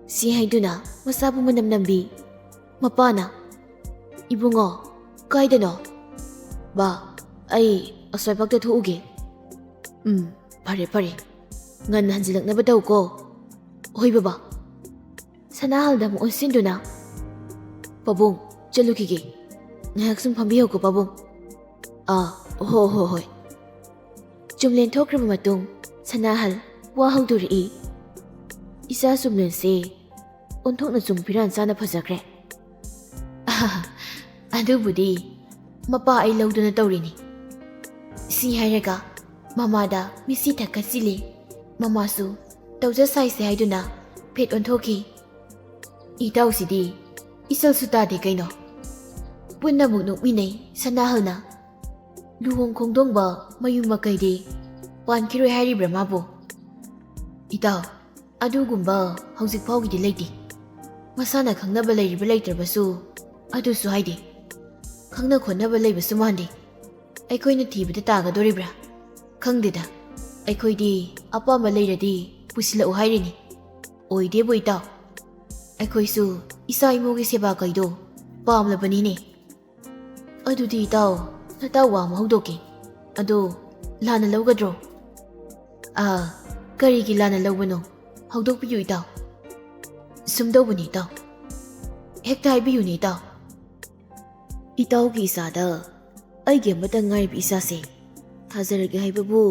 ꯁꯤ ꯍꯥꯏꯗꯨꯅ ꯃꯆꯥꯕꯨ ꯃꯅꯝ ꯅꯝꯕꯤ꯫ ꯃꯄꯥꯅ, "ꯏꯕꯨꯡꯉꯣ, ꯀꯥꯏꯗꯅꯣ?" "ꯕꯥ, ꯑꯩ ꯑꯁ꯭ꯋꯥꯏꯐꯥꯎꯗ ꯊꯣꯛꯎꯒꯦ꯫" "ꯎꯝ, ꯐꯔꯦ, ꯐꯔꯦ꯫ ꯉꯟꯅ ꯍꯟꯖꯤꯜꯂꯛꯅꯕ ꯇꯧꯀꯣ꯫" "ꯍꯣꯏ ꯕꯕꯥ꯫" ꯁꯅꯥꯍꯜꯗ ꯑꯃꯨꯛ ꯑꯣꯟꯁꯤꯟꯗꯨꯅ, "ꯄꯥꯕꯨꯡ, ꯆꯠꯂꯨꯈꯤꯒꯦ꯫ ꯉꯥꯏꯍꯥꯛ ꯁꯨꯝ ꯐꯝꯕꯤꯍꯧꯀꯣ ꯄꯥꯕꯨꯡ꯫" "ꯑꯥ, ꯍꯣ, ꯍꯣ, ꯍꯣꯏ꯫" ꯆꯨꯝꯂꯦꯟ ꯊꯣꯛꯈ꯭ꯔꯕ ꯃꯇꯨꯡ ꯁꯅꯥꯍꯜ ꯋꯥ ꯍꯧꯗꯣꯔꯛꯏ꯫ "ꯏꯆꯥ ꯆꯨꯝꯂꯦꯟꯁꯦ ꯑꯣꯟꯊꯣꯛꯅ ꯆꯨꯝ ꯐꯤꯔꯥꯟ ꯆꯥꯅ ꯐꯖꯈ꯭ꯔꯦ꯫" "ꯑꯗꯨꯕꯨꯗꯤ ꯃꯄꯥ ꯑꯩ ꯂꯧꯗꯨꯅ ꯇꯧꯔꯤꯅꯤ꯫" ꯁꯤ ꯍꯥꯏꯔꯒ ꯃꯃꯥꯗ ꯃꯤꯠꯁꯤ ꯊꯛꯀꯠꯁꯤꯜꯂꯤ꯫ ꯃꯃꯥꯁꯨ ꯇꯧꯖ ꯁꯥꯏꯁꯦ ꯍꯥꯏꯗꯨꯅ ꯐꯦꯠ ꯑꯣꯟꯊꯣꯛꯈꯤ꯫ "ꯏꯇꯥꯎꯁꯤꯗꯤ ꯏꯆꯜꯁꯨ ꯇꯥꯗꯦ ꯀꯩꯅꯣ꯫" ꯄꯨꯟꯅ ꯑꯃꯨꯛ ꯅꯣꯛꯃꯤꯟꯅꯩ ꯁꯅꯥꯍꯜꯅ꯫ "ꯂꯨꯍꯣꯡ ꯈꯣꯡꯗꯣꯡꯕ ꯃꯌꯨꯝ ꯃꯀꯩꯗꯤ ꯄꯥꯟꯈꯤꯔꯣꯏ ꯍꯥꯏꯔꯤꯕ꯭ꯔꯥ ꯃꯥꯕꯨ?" "ꯏꯇꯥꯎ, ꯑꯗꯨꯒꯨꯝꯕ ꯍꯧꯖꯤꯛ ꯐꯥꯎꯒꯤꯗꯤ ꯂꯩꯇꯦ꯫ ꯃꯁꯥꯅ ꯈꯪꯅꯕ ꯂꯩꯔꯤꯕ ꯂꯩꯇ꯭ꯔꯕꯁꯨ ꯑꯗꯨꯁꯨ ꯍꯥꯏꯗꯦ꯫ ꯈꯪꯅ ꯈꯣꯠꯅꯕ ꯂꯩꯕꯁꯨ ꯃꯥꯟꯗꯦ꯫ ꯑꯩꯈꯣꯏꯅ ꯊꯤꯕꯗ ꯇꯥꯒꯗꯣꯔꯤꯕ꯭ꯔꯥ? ꯈꯪꯗꯦꯗ꯫ ꯑꯩꯈꯣꯏꯗꯤ ꯑꯄꯥꯝꯕ ꯂꯩꯔꯗꯤ ꯄꯨꯁꯤꯜꯂꯛꯎ ꯍꯥꯏꯔꯤꯅꯤ꯫ ꯑꯣꯏꯗꯦꯕꯨ ꯏꯇꯥꯎ꯫ ꯑꯩꯈꯣꯏꯁꯨ ꯏꯆꯥ ꯏꯃꯧꯒꯤ ꯁꯦꯕꯥ ꯀꯩꯗꯣ ꯄꯥꯝꯂꯕꯅꯤꯅꯦ꯫" "ꯑꯗꯨꯗꯤ ꯏꯇꯥꯎ, ꯅꯇꯥꯎ ꯋꯥ ꯑꯃ ꯍꯧꯗꯣꯛꯀꯦ꯫ ꯑꯗꯣ ꯂꯥꯟꯅ ꯂꯧꯒꯗ꯭ꯔꯣ?" "ꯑꯥ, ꯀꯔꯤꯒꯤ ꯂꯥꯟꯅ ꯂꯧꯕꯅꯣ? ꯍꯧꯗꯣꯛꯄꯤꯌꯨ ꯏꯇꯥꯎ꯫" "ꯁꯨꯝꯗꯧꯕꯅꯤ ꯏꯇꯥꯎ꯫" "ꯍꯦꯛꯇ ꯍꯥꯏꯕꯤꯌꯨꯅꯦ ꯏꯇꯥꯎ꯫" "ꯏꯇꯥꯎꯒꯤ ꯏꯆꯥꯗ ꯑꯩꯒꯤ ꯑꯃꯇ ꯉꯥꯏꯔꯤꯕ ꯏꯆꯥꯁꯦ ꯊꯥꯖꯔꯒꯦ ꯍꯥꯏꯕꯕꯨ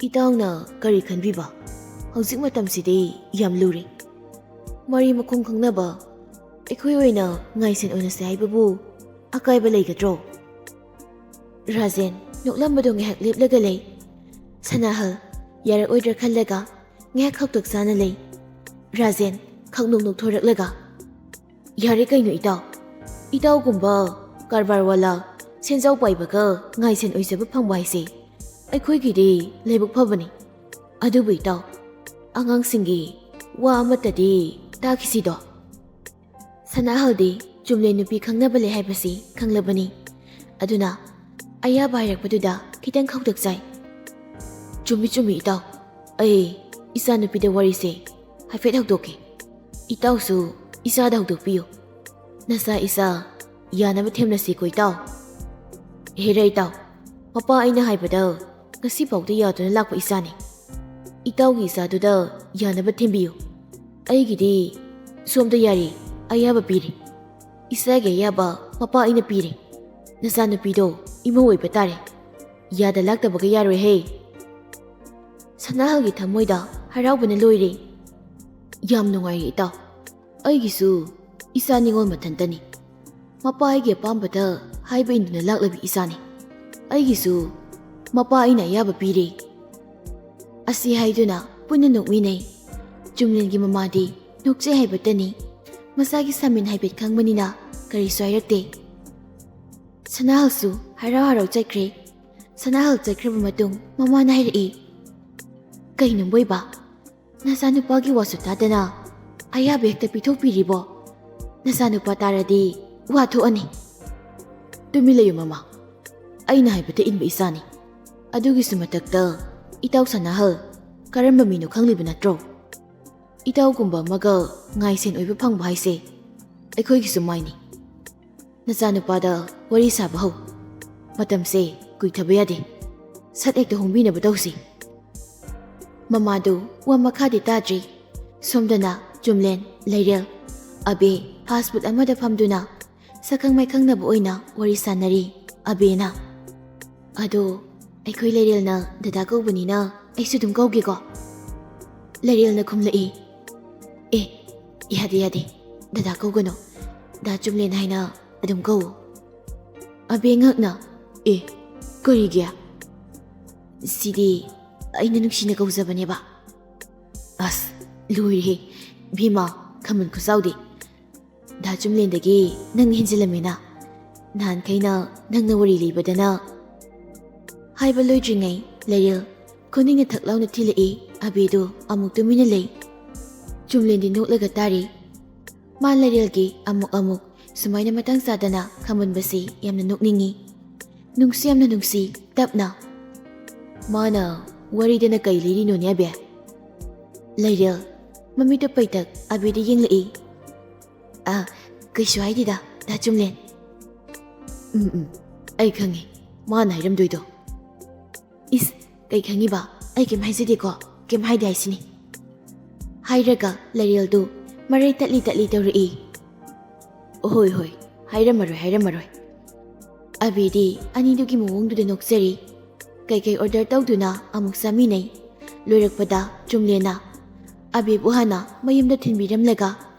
ꯏꯇꯥꯎꯅ ꯀꯔꯤ ꯈꯟꯕꯤꯕ? ꯍꯧꯖꯤꯛ ꯃꯇꯝꯁꯤꯗꯤ ꯌꯥꯝ ꯂꯨꯔꯦ꯫ ꯃꯔꯤ ꯃꯈꯣꯡ ꯈꯪꯅꯕ ꯑꯩꯈꯣꯏ ꯑꯣꯏꯅ ꯉꯥꯏꯁꯦꯟ ꯑꯣꯏꯅꯁꯦ ꯍꯥꯏꯕꯕꯨ ꯑꯀꯥꯏꯕ ꯂꯩꯒꯗ꯭ꯔꯣ?" ꯔꯥꯖꯦꯟ ꯅꯣꯛꯂꯝꯕꯗꯨ ꯉꯥꯏꯍꯥꯛ ꯂꯦꯞꯂꯒ ꯂꯩ꯫ ꯁꯅꯥꯍꯜ ꯌꯥꯔꯛꯑꯣꯏꯗ꯭ꯔꯥ ꯈꯜꯂꯒ ꯉꯥꯏꯍꯥꯛ ꯈꯛꯇꯛ ꯆꯥꯅ ꯂꯩ꯫ ꯔꯥꯖꯦꯟ ꯈꯪꯅꯣꯛ ꯅꯣꯛꯊꯣꯔꯛꯂꯒ, ꯌꯥꯔꯦ ꯀꯩꯅꯣ ꯏꯇꯥꯎ, ꯏꯇꯥꯎꯒꯨꯝꯕ ꯀꯔꯕꯥꯔ ꯋꯥꯂꯥ, ꯁꯦꯟꯖꯥꯎ ꯄꯥꯏꯕꯒ ꯉꯥꯏꯁꯦꯟ ꯑꯣꯏꯖꯕ ꯐꯪꯕ ꯍꯥꯏꯁꯦ ꯑꯩꯈꯣꯏꯒꯤꯗꯤ ꯂꯥꯏꯕꯛ ꯐꯕꯅꯤ꯫ ꯑꯗꯨꯕꯨ ꯏꯇꯥꯎ, ꯑꯉꯥꯡꯁꯤꯡꯒꯤ ꯋꯥ ꯑꯃꯠꯇꯗꯤ ꯇꯥꯈꯤꯁꯤꯗꯣ꯫ ꯁꯅꯥꯍꯜꯗꯤ ꯆꯨꯝꯂꯦ ꯅꯨꯄꯤ ꯈꯪꯅꯕ ꯂꯩ ꯍꯥꯏꯕꯁꯤ ꯈꯪꯂꯕꯅꯤ꯫ ꯑꯗꯨꯅ ꯑꯌꯥꯕ ꯍꯥꯏꯔꯛꯄꯗꯨꯗ ꯈꯤꯇꯪ ꯈꯧꯇꯛ ꯆꯥꯏ꯫ ꯆꯨꯝꯃꯤ ꯆꯨꯝꯃꯤ ꯏꯇꯥꯎ, ꯑꯩ ꯏꯆꯥꯅꯨꯄꯤꯗ ꯋꯥꯔꯤꯁꯦ ꯍꯥꯏꯐꯦꯠ ꯍꯧꯗꯣꯛꯀꯦ꯫ ꯏꯇꯥꯎꯁꯨ ꯏꯆꯥꯗ ꯍꯧꯗꯣꯛꯄꯤꯌꯨ꯫ ꯅꯆꯥ ꯏꯆꯥ ꯌꯥꯅꯕ ꯊꯦꯝꯅꯁꯤꯀꯣ ꯏꯇꯥꯎ꯫ ꯍꯦꯔꯥ ꯏꯇꯥꯎ, ꯃꯄꯥ ꯑꯩꯅ ꯍꯥꯏꯕꯗ ꯉꯁꯤꯐꯥꯎꯗ ꯌꯥꯗꯨꯅ ꯂꯥꯛꯄ ꯏꯆꯥꯅꯤ꯫ ꯏꯇꯥꯎꯒꯤ ꯏꯆꯥꯗꯨꯗ ꯌꯥꯅꯕ ꯊꯦꯝꯕꯤꯌꯨ꯫ ꯑꯩꯒꯤꯗꯤ ꯁꯣꯝꯗ ꯌꯥꯔꯤ, ꯑꯌꯥꯕ ꯄꯤꯔꯤ꯫ ꯏꯆꯥꯒꯤ ꯑꯌꯥꯕ ꯃꯄꯥ ꯑꯩꯅ ꯄꯤꯔꯤ꯫ ꯅꯆꯥꯅꯨꯄꯤꯗꯣ ꯏꯃꯧ ꯑꯣꯏꯕ ꯇꯥꯔꯦ꯫ ꯌꯥꯗ ꯂꯥꯛꯇꯕꯒ ꯌꯥꯔꯣꯏꯍꯦ꯫ ꯁꯅꯥꯍꯜꯒꯤ ꯊꯃꯣꯏꯗ ꯍꯔꯥꯎꯕꯅ ꯂꯣꯏꯔꯦ꯫ ꯌꯥꯝ ꯅꯨꯡꯉꯥꯏꯔꯦ ꯏꯇꯥꯎ꯫ ꯑꯩꯒꯤꯁꯨ ꯏꯆꯥ ꯅꯤꯉꯣꯜ ꯃꯊꯟꯇꯅꯤ꯫ ꯃꯄꯥ ꯑꯩꯒꯤ ꯑꯄꯥꯝꯕꯗ ꯍꯥꯏꯕ ꯏꯟꯗꯨꯅ ꯂꯥꯛꯂꯕꯤ ꯏꯆꯥꯅꯤ꯫ ꯑꯩꯒꯤꯁꯨ ꯃꯄꯥ ꯑꯩꯅ ꯑꯌꯥꯕ ꯄꯤꯔꯦ꯫ ꯑꯁꯤ ꯍꯥꯏꯗꯨꯅ ꯄꯨꯟꯅ ꯅꯣꯛꯃꯤꯟꯅꯩ꯫ ꯆꯨꯝꯂꯦꯟꯒꯤ ꯃꯃꯥꯗꯤ ꯅꯣꯛꯆꯩ ꯍꯥꯏꯕꯇꯅꯤ꯫ ꯃꯆꯥꯒꯤ ꯁꯥꯃꯤꯟ ꯍꯥꯏꯐꯦꯠ ꯈꯪꯕꯅꯤꯅ ꯀꯔꯤꯁꯨ ꯍꯥꯏꯔꯛꯇꯦ꯫ ꯁꯅꯥꯍꯜꯁꯨ ꯍꯔꯥꯎ ꯍꯔꯥꯎ ꯆꯠꯈ꯭ꯔꯦ꯫ ꯁꯅꯥꯍꯜ ꯆꯠꯈ꯭ꯔꯕ ꯃꯇꯨꯡ ꯃꯃꯥꯅ ꯍꯥꯏꯔꯛꯏ, "ꯀꯩꯅꯣ ꯕꯣꯏꯕ? ꯅꯆꯥꯅꯨꯄꯥꯒꯤ ꯋꯥꯁꯨ ꯇꯥꯗꯅ ꯑꯌꯥꯕ ꯍꯦꯛꯇ ꯄꯤꯊꯣꯛꯄꯤꯔꯤꯕꯣ? ꯅꯆꯥꯅꯨꯄꯥ ꯇꯥꯔꯗꯤ ꯋꯥ ꯊꯣꯛꯑꯅꯤ꯫" "ꯇꯨꯃꯤꯟ ꯂꯩꯌꯨ ꯃꯃꯥ, ꯑꯩꯅ ꯍꯥꯏꯕꯗ ꯏꯟꯕ ꯏꯆꯥꯅꯤ꯫ ꯑꯗꯨꯒꯤꯁꯨ ꯃꯊꯛꯇ ꯏꯇꯥꯎ ꯁꯅꯥꯍꯜ ꯀꯔꯝꯕ ꯃꯤꯅꯣ ꯈꯪꯂꯤꯕ ꯅꯠꯇ꯭ꯔꯣ? ꯏꯇꯥꯎꯒꯨꯝꯕ ꯑꯃꯒ ꯉꯥꯏꯁꯦꯟ ꯑꯣꯏꯕ ꯐꯪꯕ ꯍꯥꯏꯁꯦ ꯑꯩꯈꯣꯏꯒꯤꯁꯨ ꯃꯥꯏꯅꯤ꯫ ꯅꯆꯥꯅꯨꯄꯥꯗ ꯋꯥꯔꯤ ꯁꯥꯕ ꯍꯧ꯫ ꯃꯇꯝꯁꯦ ꯀꯨꯏꯊꯕ ꯌꯥꯗꯦ꯫ ꯁꯠ ꯍꯦꯛꯇ ꯍꯣꯡꯕꯤꯅꯕ ꯇꯧꯁꯤ꯫" ꯃꯃꯥꯗꯨ ꯋꯥ ꯃꯈꯥꯗꯤ ꯇꯥꯗ꯭ꯔꯤ꯫ ꯁꯣꯝꯗꯅ ꯆꯨꯝꯂꯦꯟ, ꯂꯩꯔꯦꯜ, ꯑꯕꯦ ꯐꯥꯁ ꯐꯨꯗ ꯑꯃꯗ ꯐꯝꯗꯨꯅ ꯁꯛꯈꯪ ꯃꯥꯏꯈꯪꯅꯕ ꯑꯣꯏꯅ ꯋꯥꯔꯤ ꯁꯥꯟꯅꯔꯤ꯫ ꯑꯕꯦꯅ, "ꯑꯗꯣ ꯑꯩꯈꯣꯏ ꯂꯩꯔꯦꯜꯅ ꯗꯗꯥ ꯀꯧꯕꯅꯤꯅ ꯑꯩꯁꯨ ꯑꯗꯨꯝ ꯀꯧꯒꯦꯀꯣ?" ꯂꯩꯔꯦꯜꯅ ꯈꯨꯝꯂꯛꯏ, "ꯑꯦ, ꯌꯥꯗꯦ ꯌꯥꯗꯦ, ꯗꯗꯥ ꯀꯧꯒꯅꯨ꯫ ꯗꯥ ꯆꯨꯝꯂꯦꯟ ꯍꯥꯏꯅ ꯑꯗꯨꯝ ꯀꯧ꯫" ꯑꯕꯦ ꯉꯛꯅ, "ꯑꯦ, ꯀꯔꯤꯒꯤ? ꯁꯤꯗꯤ ꯑꯩꯅ ꯅꯨꯡꯁꯤꯅ ꯀꯧꯖꯕꯅꯦꯕ꯫" ꯑꯁ, ꯂꯣꯏꯔꯦꯍꯦ ꯚꯤꯃꯥ, ꯈꯥꯃꯟ ꯈꯨꯆꯥꯎꯗꯤ꯫ ꯗꯥ ꯆꯨꯝꯂꯦꯟꯗꯒꯤ ꯅꯪꯅ ꯍꯦꯟꯖꯤꯜꯂꯝꯃꯦꯅ꯫ ꯅꯍꯥꯟꯈꯩꯅ ꯅꯪꯅ ꯋꯥꯔꯤ ꯂꯤꯕꯗꯅ꯫ ꯍꯥꯏꯕ ꯂꯣꯏꯗ꯭ꯔꯤꯉꯩ ꯂꯩꯔꯦꯜ ꯈꯨꯅꯤꯡꯅ ꯊꯛ ꯂꯥꯎꯅ ꯊꯤꯜꯂꯛꯏ꯫ ꯑꯕꯤꯗꯨ ꯑꯃꯨꯛ ꯇꯨꯃꯤꯟꯅ ꯂꯩ꯫ ꯆꯨꯝꯂꯦꯟꯗꯤ ꯅꯣꯛꯂꯒ ꯇꯥꯔꯤ꯫ ꯃꯥ ꯂꯩꯔꯦꯜꯒꯤ ꯑꯃꯨꯛ ꯑꯃꯨꯛ ꯁꯨꯃꯥꯏꯅ ꯃꯇꯥꯡ ꯆꯥꯗꯅ ꯈꯝꯕꯟꯕꯁꯤ ꯌꯥꯝꯅ ꯅꯣꯛꯅꯤꯡꯉꯤ꯫ ꯅꯨꯡꯁꯨ ꯌꯥꯝꯅ ꯅꯨꯡꯁꯤ꯫ ꯇꯞꯅ꯫ "ꯃꯥꯅ ꯋꯥꯔꯤꯗꯅ ꯀꯩ ꯂꯤꯔꯤꯅꯣꯅꯦ, ꯑꯕꯦ?" ꯂꯩꯔꯦꯜ ꯃꯃꯤꯠꯇꯨ ꯄꯩꯇꯛ ꯑꯕꯤꯗ ꯌꯦꯡꯂꯛꯏ꯫ "ꯑ, ꯀꯩꯁꯨ ꯍꯥꯏꯗꯦꯗ, ꯗꯥ ꯆꯨꯝꯂꯦꯟ꯫" "ꯎꯝ, ꯎꯝ, ꯑꯩ ꯈꯪꯉꯤ ꯃꯥꯅ ꯍꯥꯏꯔꯝꯗꯣꯏꯗꯣ꯫" "ꯏꯁ, ꯀꯩ ꯈꯪꯉꯤꯕ? ꯑꯩ ꯀꯩꯝ ꯍꯥꯏꯖꯗꯦꯀꯣ, ꯀꯩꯝ ꯍꯥꯏꯗꯦ ꯍꯥꯏꯁꯤꯅꯤ꯫" ꯍꯥꯏꯔꯒ ꯂꯩꯔꯦꯜꯗꯨ ꯃꯔꯩ ꯇꯠꯂꯤ ꯇꯠꯂꯤ ꯇꯧꯔꯛꯏ꯫ "ꯍꯣꯏ, ꯍꯣꯏ, ꯍꯥꯏꯔꯝꯃꯔꯣꯏ, ꯍꯥꯏꯔꯝꯃꯔꯣꯏ꯫" ꯑꯕꯤꯗꯤ ꯑꯅꯤꯗꯨꯒꯤ ꯃꯑꯣꯡꯗꯨꯗ ꯅꯣꯛꯆꯔꯤ꯫ ꯀꯩꯀꯩ order ꯇꯧꯗꯨꯅ ꯑꯃꯨꯛ ꯆꯥꯃꯤꯟꯅꯩ꯫ ꯂꯣꯏꯔꯛꯄꯗ ꯆꯨꯝꯂꯦꯟꯅ ꯑꯕꯤꯕꯨ ꯍꯥꯟꯅ ꯃꯌꯨꯝꯗ ꯊꯤꯟꯕꯤꯔꯝꯂꯒ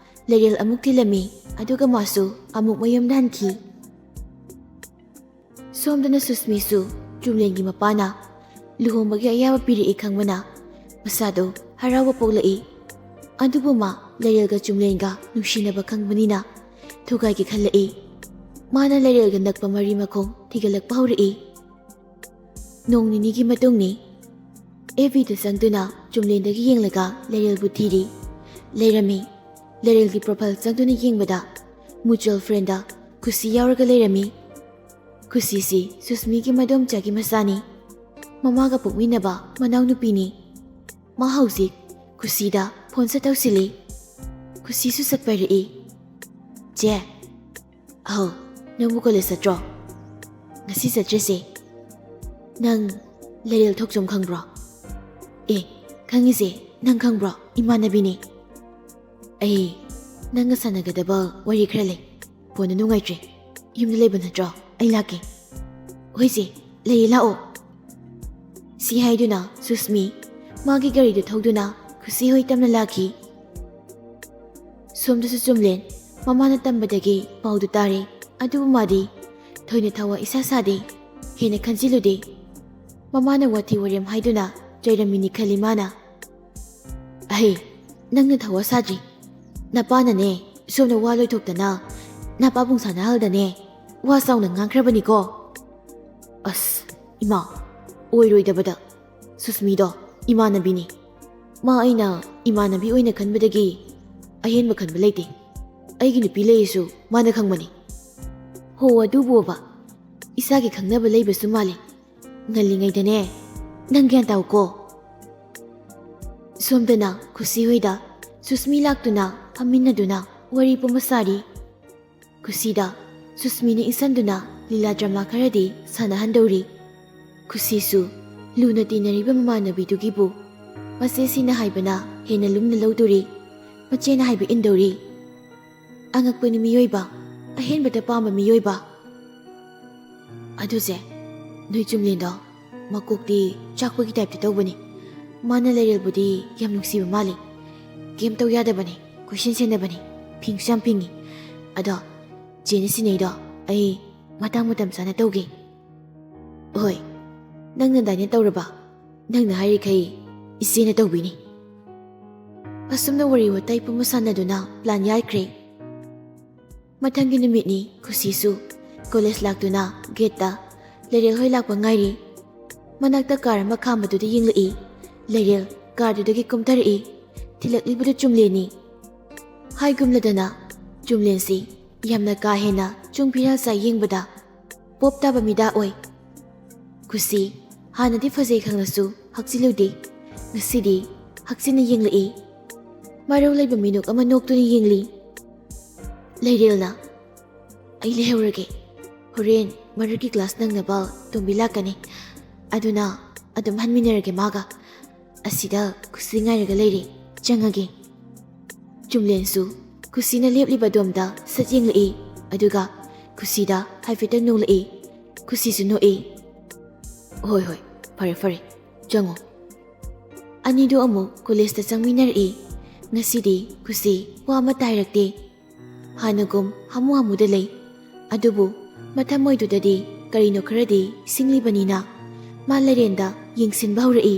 ꯂꯩꯔꯦꯜ ꯑꯃꯨꯛ ꯊꯤꯜꯂꯝꯃꯤ, ꯑꯗꯨꯒ ꯃꯥꯁꯨ ꯑꯃꯨꯛ ꯃꯌꯨꯝꯗ ꯍꯟꯈꯤ꯫ ꯁꯣꯝꯗꯅ ꯁꯨꯁꯃꯤꯁꯨ ꯆꯨꯝꯂꯦꯟꯒꯤ ꯃꯄꯥꯅ ꯂꯨꯍꯣꯡꯕꯒꯤ ꯑꯌꯥꯕ ꯄꯤꯔꯛꯏ ꯈꯪꯕꯅ ꯃꯁꯥꯗꯣ ꯍꯔꯥꯎꯕ ꯄꯣꯛꯂꯛꯏ꯫ ꯑꯗꯨꯕꯨ ꯃꯥ ꯂꯩꯔꯦꯜꯒ ꯆꯨꯝꯂꯦꯟꯒ ꯅꯨꯡꯁꯤꯅꯕ ꯈꯪꯕꯅꯤꯅ ꯊꯨꯒꯥꯏꯒꯦ ꯈꯜꯂꯛꯏ꯫ ꯃꯥꯅ ꯂꯩꯔꯦꯜꯒ ꯅꯛꯄ ꯃꯔꯤ ꯃꯈꯣꯡ ꯊꯤꯒꯠꯂꯛꯄ ꯍꯧꯔꯛꯏ꯫ ꯅꯣꯡ ꯅꯤꯅꯤꯒꯤ ꯃꯇꯨꯡꯅꯤ꯫ ꯑꯦꯐ ꯕꯤꯗ ꯆꯪꯗꯨꯅ ꯆꯨꯝꯂꯦꯟꯗꯒꯤ ꯌꯦꯡꯂꯒ ꯂꯩꯔꯦꯜꯕꯨ ꯊꯤꯔꯤ꯫ ꯂꯩꯔꯝꯃꯤ꯫ ꯂꯩꯔꯦꯜꯒꯤ profile ꯆꯪꯗꯨꯅ ꯌꯦꯡꯕꯗ mutual friendꯗ ꯈꯨꯁꯤ ꯌꯥꯎꯔꯒ ꯂꯩꯔꯝꯃꯤ꯫ ꯈꯨꯁꯤꯁꯤ ꯁꯨꯁꯃꯤꯒꯤ ꯃꯗꯣꯝꯆꯥꯒꯤ ꯃꯆꯥꯅꯤ꯫ ꯃꯃꯥꯒ ꯄꯣꯛꯃꯤꯟꯅꯕ ꯃꯅꯥꯎꯅꯨꯄꯤꯅꯤ꯫ ꯃꯥ ꯍꯧꯖꯤꯛ ꯈꯨꯁꯤꯗ phone ꯁꯠ ꯇꯧꯁꯤꯜꯂꯤ꯫ ꯈꯨꯁꯤꯁꯨ ꯁꯠ ꯄꯥꯏꯔꯛꯏ꯫ "ꯆꯦ꯫" "ꯑꯍꯧ, ꯅꯪꯕꯨ college ꯆꯠꯇ꯭ꯔꯣ?" "ꯉꯁꯤ ꯆꯠꯇ꯭ꯔꯤꯁꯦ꯫" "ꯅꯪ ꯂꯩꯔꯦꯜ ꯊꯣꯛꯆꯣꯝ ꯈꯪꯕ꯭ꯔꯣ?" "ꯑꯦ, ꯈꯪꯉꯤꯁꯦ, ꯅꯪ ꯈꯪꯕ꯭ꯔꯣ? ꯏꯃꯥꯟꯅꯕꯤꯅꯦ꯫" "ꯑꯩ ꯅꯪꯒ ꯁꯥꯟꯅꯒꯗꯕ ꯋꯥꯔꯤ ꯈꯔ ꯂꯩ꯫ Phoneꯗꯨ ꯅꯨꯡꯉꯥꯏꯇ꯭ꯔꯦ꯫ ꯌꯨꯝꯗ ꯂꯩꯕ ꯅꯠꯇ꯭ꯔꯣ? ꯑꯩ ꯂꯥꯛꯀꯦ꯫" "ꯍꯣꯏ ꯆꯦ, ꯂꯩꯌꯦ, ꯂꯥꯛꯑꯣ꯫" ꯁꯤ ꯍꯥꯏꯗꯨꯅ ꯁꯨꯁꯃꯤ ꯃꯥꯒꯤ ꯒꯥꯔꯤꯗꯨ ꯊꯧꯗꯨꯅ ꯈꯨꯁꯤ ꯍꯣꯏ ꯇꯝꯅ ꯂꯥꯛꯈꯤ꯫ ꯁꯣꯝꯗꯁꯨ ꯆꯨꯝꯂꯦꯟ ꯃꯃꯥꯅ ꯇꯝꯕꯗꯒꯤ ꯄꯥꯎꯗꯨ ꯇꯥꯔꯦ꯫ ꯑꯗꯨꯕꯨ ꯃꯥꯗꯤ ꯊꯣꯏꯅ ꯊꯋꯥ ꯏꯁꯥ ꯁꯥꯗꯦ꯫ ꯍꯦꯟꯅ ꯈꯟꯖꯤꯜꯂꯨꯗꯦ꯫ ꯃꯃꯥꯅ ꯋꯥꯊꯤ ꯋꯥꯔꯦꯝ ꯍꯥꯏꯗꯨꯅ ꯆꯩꯔꯝꯃꯤꯅꯤ ꯈꯜꯂꯤ ꯃꯥꯅ꯫ "ꯑꯍꯩ, ꯅꯪꯅ ꯊꯋꯥ ꯁꯥꯗ꯭ꯔꯤ꯫ ꯅꯄꯥꯅꯅꯦ ꯁꯣꯝꯅ ꯋꯥ ꯂꯣꯏꯊꯣꯛꯇꯅ ꯅꯄꯥꯕꯨꯡ ꯁꯥꯟꯅꯍꯜꯗꯅꯦ ꯋꯥ ꯆꯥꯎꯅ ꯉꯥꯡꯈ꯭ꯔꯕꯅꯤꯀꯣ꯫ ꯑꯁ, ꯏꯃꯥ, ꯑꯣꯏꯔꯣꯏꯗꯕꯗ꯫ ꯁꯨꯁꯃꯤꯗꯣ ꯏꯃꯥꯟꯅꯕꯤꯅꯤ꯫ ꯃꯥ ꯑꯩꯅ ꯏꯃꯥꯟꯅꯕꯤ ꯑꯣꯏꯅ ꯈꯟꯕꯗꯒꯤ ꯑꯍꯦꯟꯕ ꯈꯟꯕ ꯂꯩꯇꯦ꯫ ꯑꯩꯒꯤ ꯅꯨꯄꯤ ꯂꯩꯔꯤꯁꯨ ꯃꯥꯅ ꯈꯪꯕꯅꯤ꯫ ꯍꯣ, ꯑꯗꯨꯕꯨꯕ, ꯏꯁꯥꯒꯤ ꯈꯪꯅꯕ ꯂꯩꯕꯁꯨ ꯃꯥꯜꯂꯤ꯫ ꯉꯜꯂꯤꯉꯩꯗꯅꯦ, ꯅꯪ ꯒ꯭ꯌꯥꯟ ꯇꯥꯎꯀꯣ꯫ ꯁꯣꯝꯗꯅ ꯈꯨꯁꯤ ꯍꯣꯏꯗ ꯁꯨꯁꯃꯤ ꯂꯥꯛꯇꯨꯅ ꯐꯝꯃꯤꯟꯅꯗꯨꯅ ꯋꯥꯔꯤ ꯄꯨꯝꯕ ꯁꯥꯔꯤ꯫ ꯈꯨꯁꯤꯗ ꯁꯨꯁꯃꯤꯅ ꯏꯟꯁꯟꯗꯨꯅ ꯂꯤꯂꯥ ꯗ꯭ꯔꯃꯥ ꯈꯔꯗꯤ ꯁꯥꯟꯅꯍꯟꯗꯧꯔꯤ꯫ ꯈꯨꯁꯤꯁꯨ ꯂꯨꯅ ꯇꯤꯟꯅꯔꯤꯕ ꯃꯃꯥꯟꯅꯕꯤꯗꯨꯒꯤꯕꯨ ꯃꯆꯦꯁꯤꯅ ꯍꯥꯏꯕꯅ ꯍꯦꯟꯅ ꯂꯨꯝꯅ ꯂꯧꯗꯣꯔꯤ, ꯃꯆꯦꯅ ꯍꯥꯏꯕ ꯏꯟꯗꯧꯔꯤ꯫ ꯑꯉꯛꯄꯅꯤ ꯃꯤꯑꯣꯏꯕ, ꯑꯍꯦꯟꯕꯗ ꯄꯥꯝꯕ ꯃꯤꯑꯣꯏꯕ꯫ ꯑꯗꯨꯁꯦ, ꯅꯣꯏ ꯆꯨꯝꯂꯦꯟꯗꯣ ꯃꯀꯣꯛꯇꯤ ꯆꯥꯛꯄꯒꯤ ꯇꯥꯏꯞꯇ ꯇꯧꯕꯅꯤ꯫ ꯃꯥꯅ ꯂꯩꯔꯦꯜꯕꯨꯗꯤ ꯌꯥꯝ ꯅꯨꯡꯁꯤꯕ ꯃꯥꯜꯂꯤ꯫ ꯀꯩꯝ ꯇꯧ ꯌꯥꯗꯕꯅꯤ, ꯀꯣꯏꯁꯦꯟ ꯁꯦꯟꯅꯕꯅꯤ, ꯐꯤꯡꯁꯨ ꯌꯥꯝ ꯐꯤꯡꯉꯤ꯫ ꯑꯗꯣ, ꯆꯦꯅ ꯁꯤꯟꯅꯩꯗꯣ ꯑꯩ ꯃꯇꯥꯡ ꯃꯇꯝ ꯆꯥꯅ ꯇꯧꯒꯦ꯫ ꯍꯣꯏ, ꯅꯪꯅ ꯑꯗꯥꯏꯅ ꯇꯧꯔꯕ? ꯅꯪꯅ ꯍꯥꯏꯔꯤꯈꯩ ꯏꯆꯦꯅ ꯇꯧꯕꯤꯅꯤ꯫ ꯑꯁꯨꯝꯅ ꯋꯥꯔꯤ ꯋꯥꯇꯥꯏ ꯄꯨꯝꯕ ꯁꯥꯟꯅꯗꯨꯅ ꯄ꯭ꯂꯥꯟ ꯌꯥꯏꯈ꯭ꯔꯦ꯫ ꯃꯊꯪꯒꯤ ꯅꯨꯃꯤꯠꯅꯤ꯫ ꯈꯨꯁꯤꯁꯨ ꯀꯣꯂꯦꯖ ꯂꯥꯛꯇꯨꯅ ꯒꯦꯠꯇ ꯂꯩꯔꯦꯜ ꯍꯣꯏ ꯂꯥꯛꯄ ꯉꯥꯏꯔꯤ꯫ ꯃꯅꯥꯛꯇ ꯀꯥꯔ ꯑꯃ ꯈꯥꯝꯕꯗꯨꯗ ꯌꯦꯡꯂꯛꯏ꯫ ꯂꯩꯔꯦꯜ ꯀꯥꯔꯗꯨꯗꯒꯤ ꯀꯨꯝꯊꯔꯛꯏ꯫ ꯊꯤꯜꯂꯛꯂꯤꯕꯗꯨ ꯆꯨꯝꯂꯦꯟꯅꯤ꯫ ꯍꯥꯏꯒꯨꯝꯂꯗꯅ ꯆꯨꯝꯂꯦꯟꯁꯤ ꯌꯥꯝꯅ ꯀꯥ ꯍꯦꯟꯅ ꯆꯨꯡ ꯐꯤꯔꯥꯜ ꯆꯥꯏ ꯌꯦꯡꯕꯗ ꯄꯣꯞ ꯇꯥꯕ ꯃꯤꯗꯥ ꯑꯣꯏ꯫ ꯈꯨꯁꯤ ꯍꯥꯟꯅꯗꯤ ꯐꯖꯩ ꯈꯪꯂꯁꯨ ꯍꯛꯆꯤꯜꯂꯨꯗꯦ꯫ ꯉꯁꯤꯗꯤ ꯍꯛꯆꯤꯟꯅ ꯌꯦꯡꯂꯛꯏ꯫ ꯃꯔꯧ ꯂꯩꯕ ꯃꯤꯅꯣꯛ ꯑꯃ ꯅꯣꯛꯇꯨꯅ ꯌꯦꯡꯂꯤ꯫ ꯂꯩꯔꯦꯜꯅ, "ꯑꯩ ꯂꯩꯍꯧꯔꯒꯦ꯫ ꯍꯣꯔꯦꯟ ꯃꯔꯛꯀꯤ ꯀ꯭ꯂꯥꯁ ꯅꯪꯅꯕ ꯇꯣꯝꯕꯤ ꯂꯥꯛꯀꯅꯤ꯫ ꯑꯗꯨꯅ ꯑꯗꯨꯝ ꯍꯟꯃꯤꯟꯅꯔꯒꯦ ꯃꯥꯒ꯫ ꯑꯁꯤꯗ ꯈꯨꯁꯤ ꯉꯥꯏꯔꯒ ꯂꯩꯔꯦ꯫ ꯆꯪꯉꯒꯦ꯫" ꯆꯨꯝꯂꯦꯟꯁꯨ ꯈꯨꯁꯤꯅ ꯂꯦꯞꯂꯤꯕ ꯑꯗꯣꯝꯗ ꯁꯠ ꯌꯦꯡꯂꯛꯏ꯫ ꯑꯗꯨꯒ ꯈꯨꯁꯤꯗ ꯍꯥꯏꯐꯦꯠꯇꯪ ꯅꯣꯛꯂꯛꯏ꯫ ꯈꯨꯁꯤꯁꯨ ꯅꯣꯛꯏ꯫ "ꯍꯣꯏ, ꯍꯣꯏ, ꯐꯔꯦ, ꯐꯔꯦ, ꯆꯪꯉꯣ꯫" ꯑꯅꯤꯗꯨ ꯑꯃꯨꯛ ꯀꯣꯂꯦꯖꯇ ꯆꯪꯃꯤꯟꯅꯔꯛꯏ꯫ ꯉꯁꯤꯗꯤ ꯈꯨꯁꯤ ꯋꯥ ꯑꯃꯠꯇ ꯍꯥꯏꯔꯛꯇꯦ꯫ ꯍꯥꯟꯅꯒꯨꯝ ꯍꯥꯃꯨ ꯍꯥꯃꯨꯗ ꯂꯩ꯫ ꯑꯗꯨꯕꯨ ꯃꯊꯃꯣꯏꯗꯨꯗꯗꯤ ꯀꯔꯤꯅꯣ ꯈꯔꯗꯤ ꯁꯤꯡꯂꯤꯕꯅꯤꯅ ꯃꯥ ꯂꯩꯔꯦꯟꯗ ꯌꯦꯡꯁꯤꯟꯕ ꯍꯧꯔꯛꯏ꯫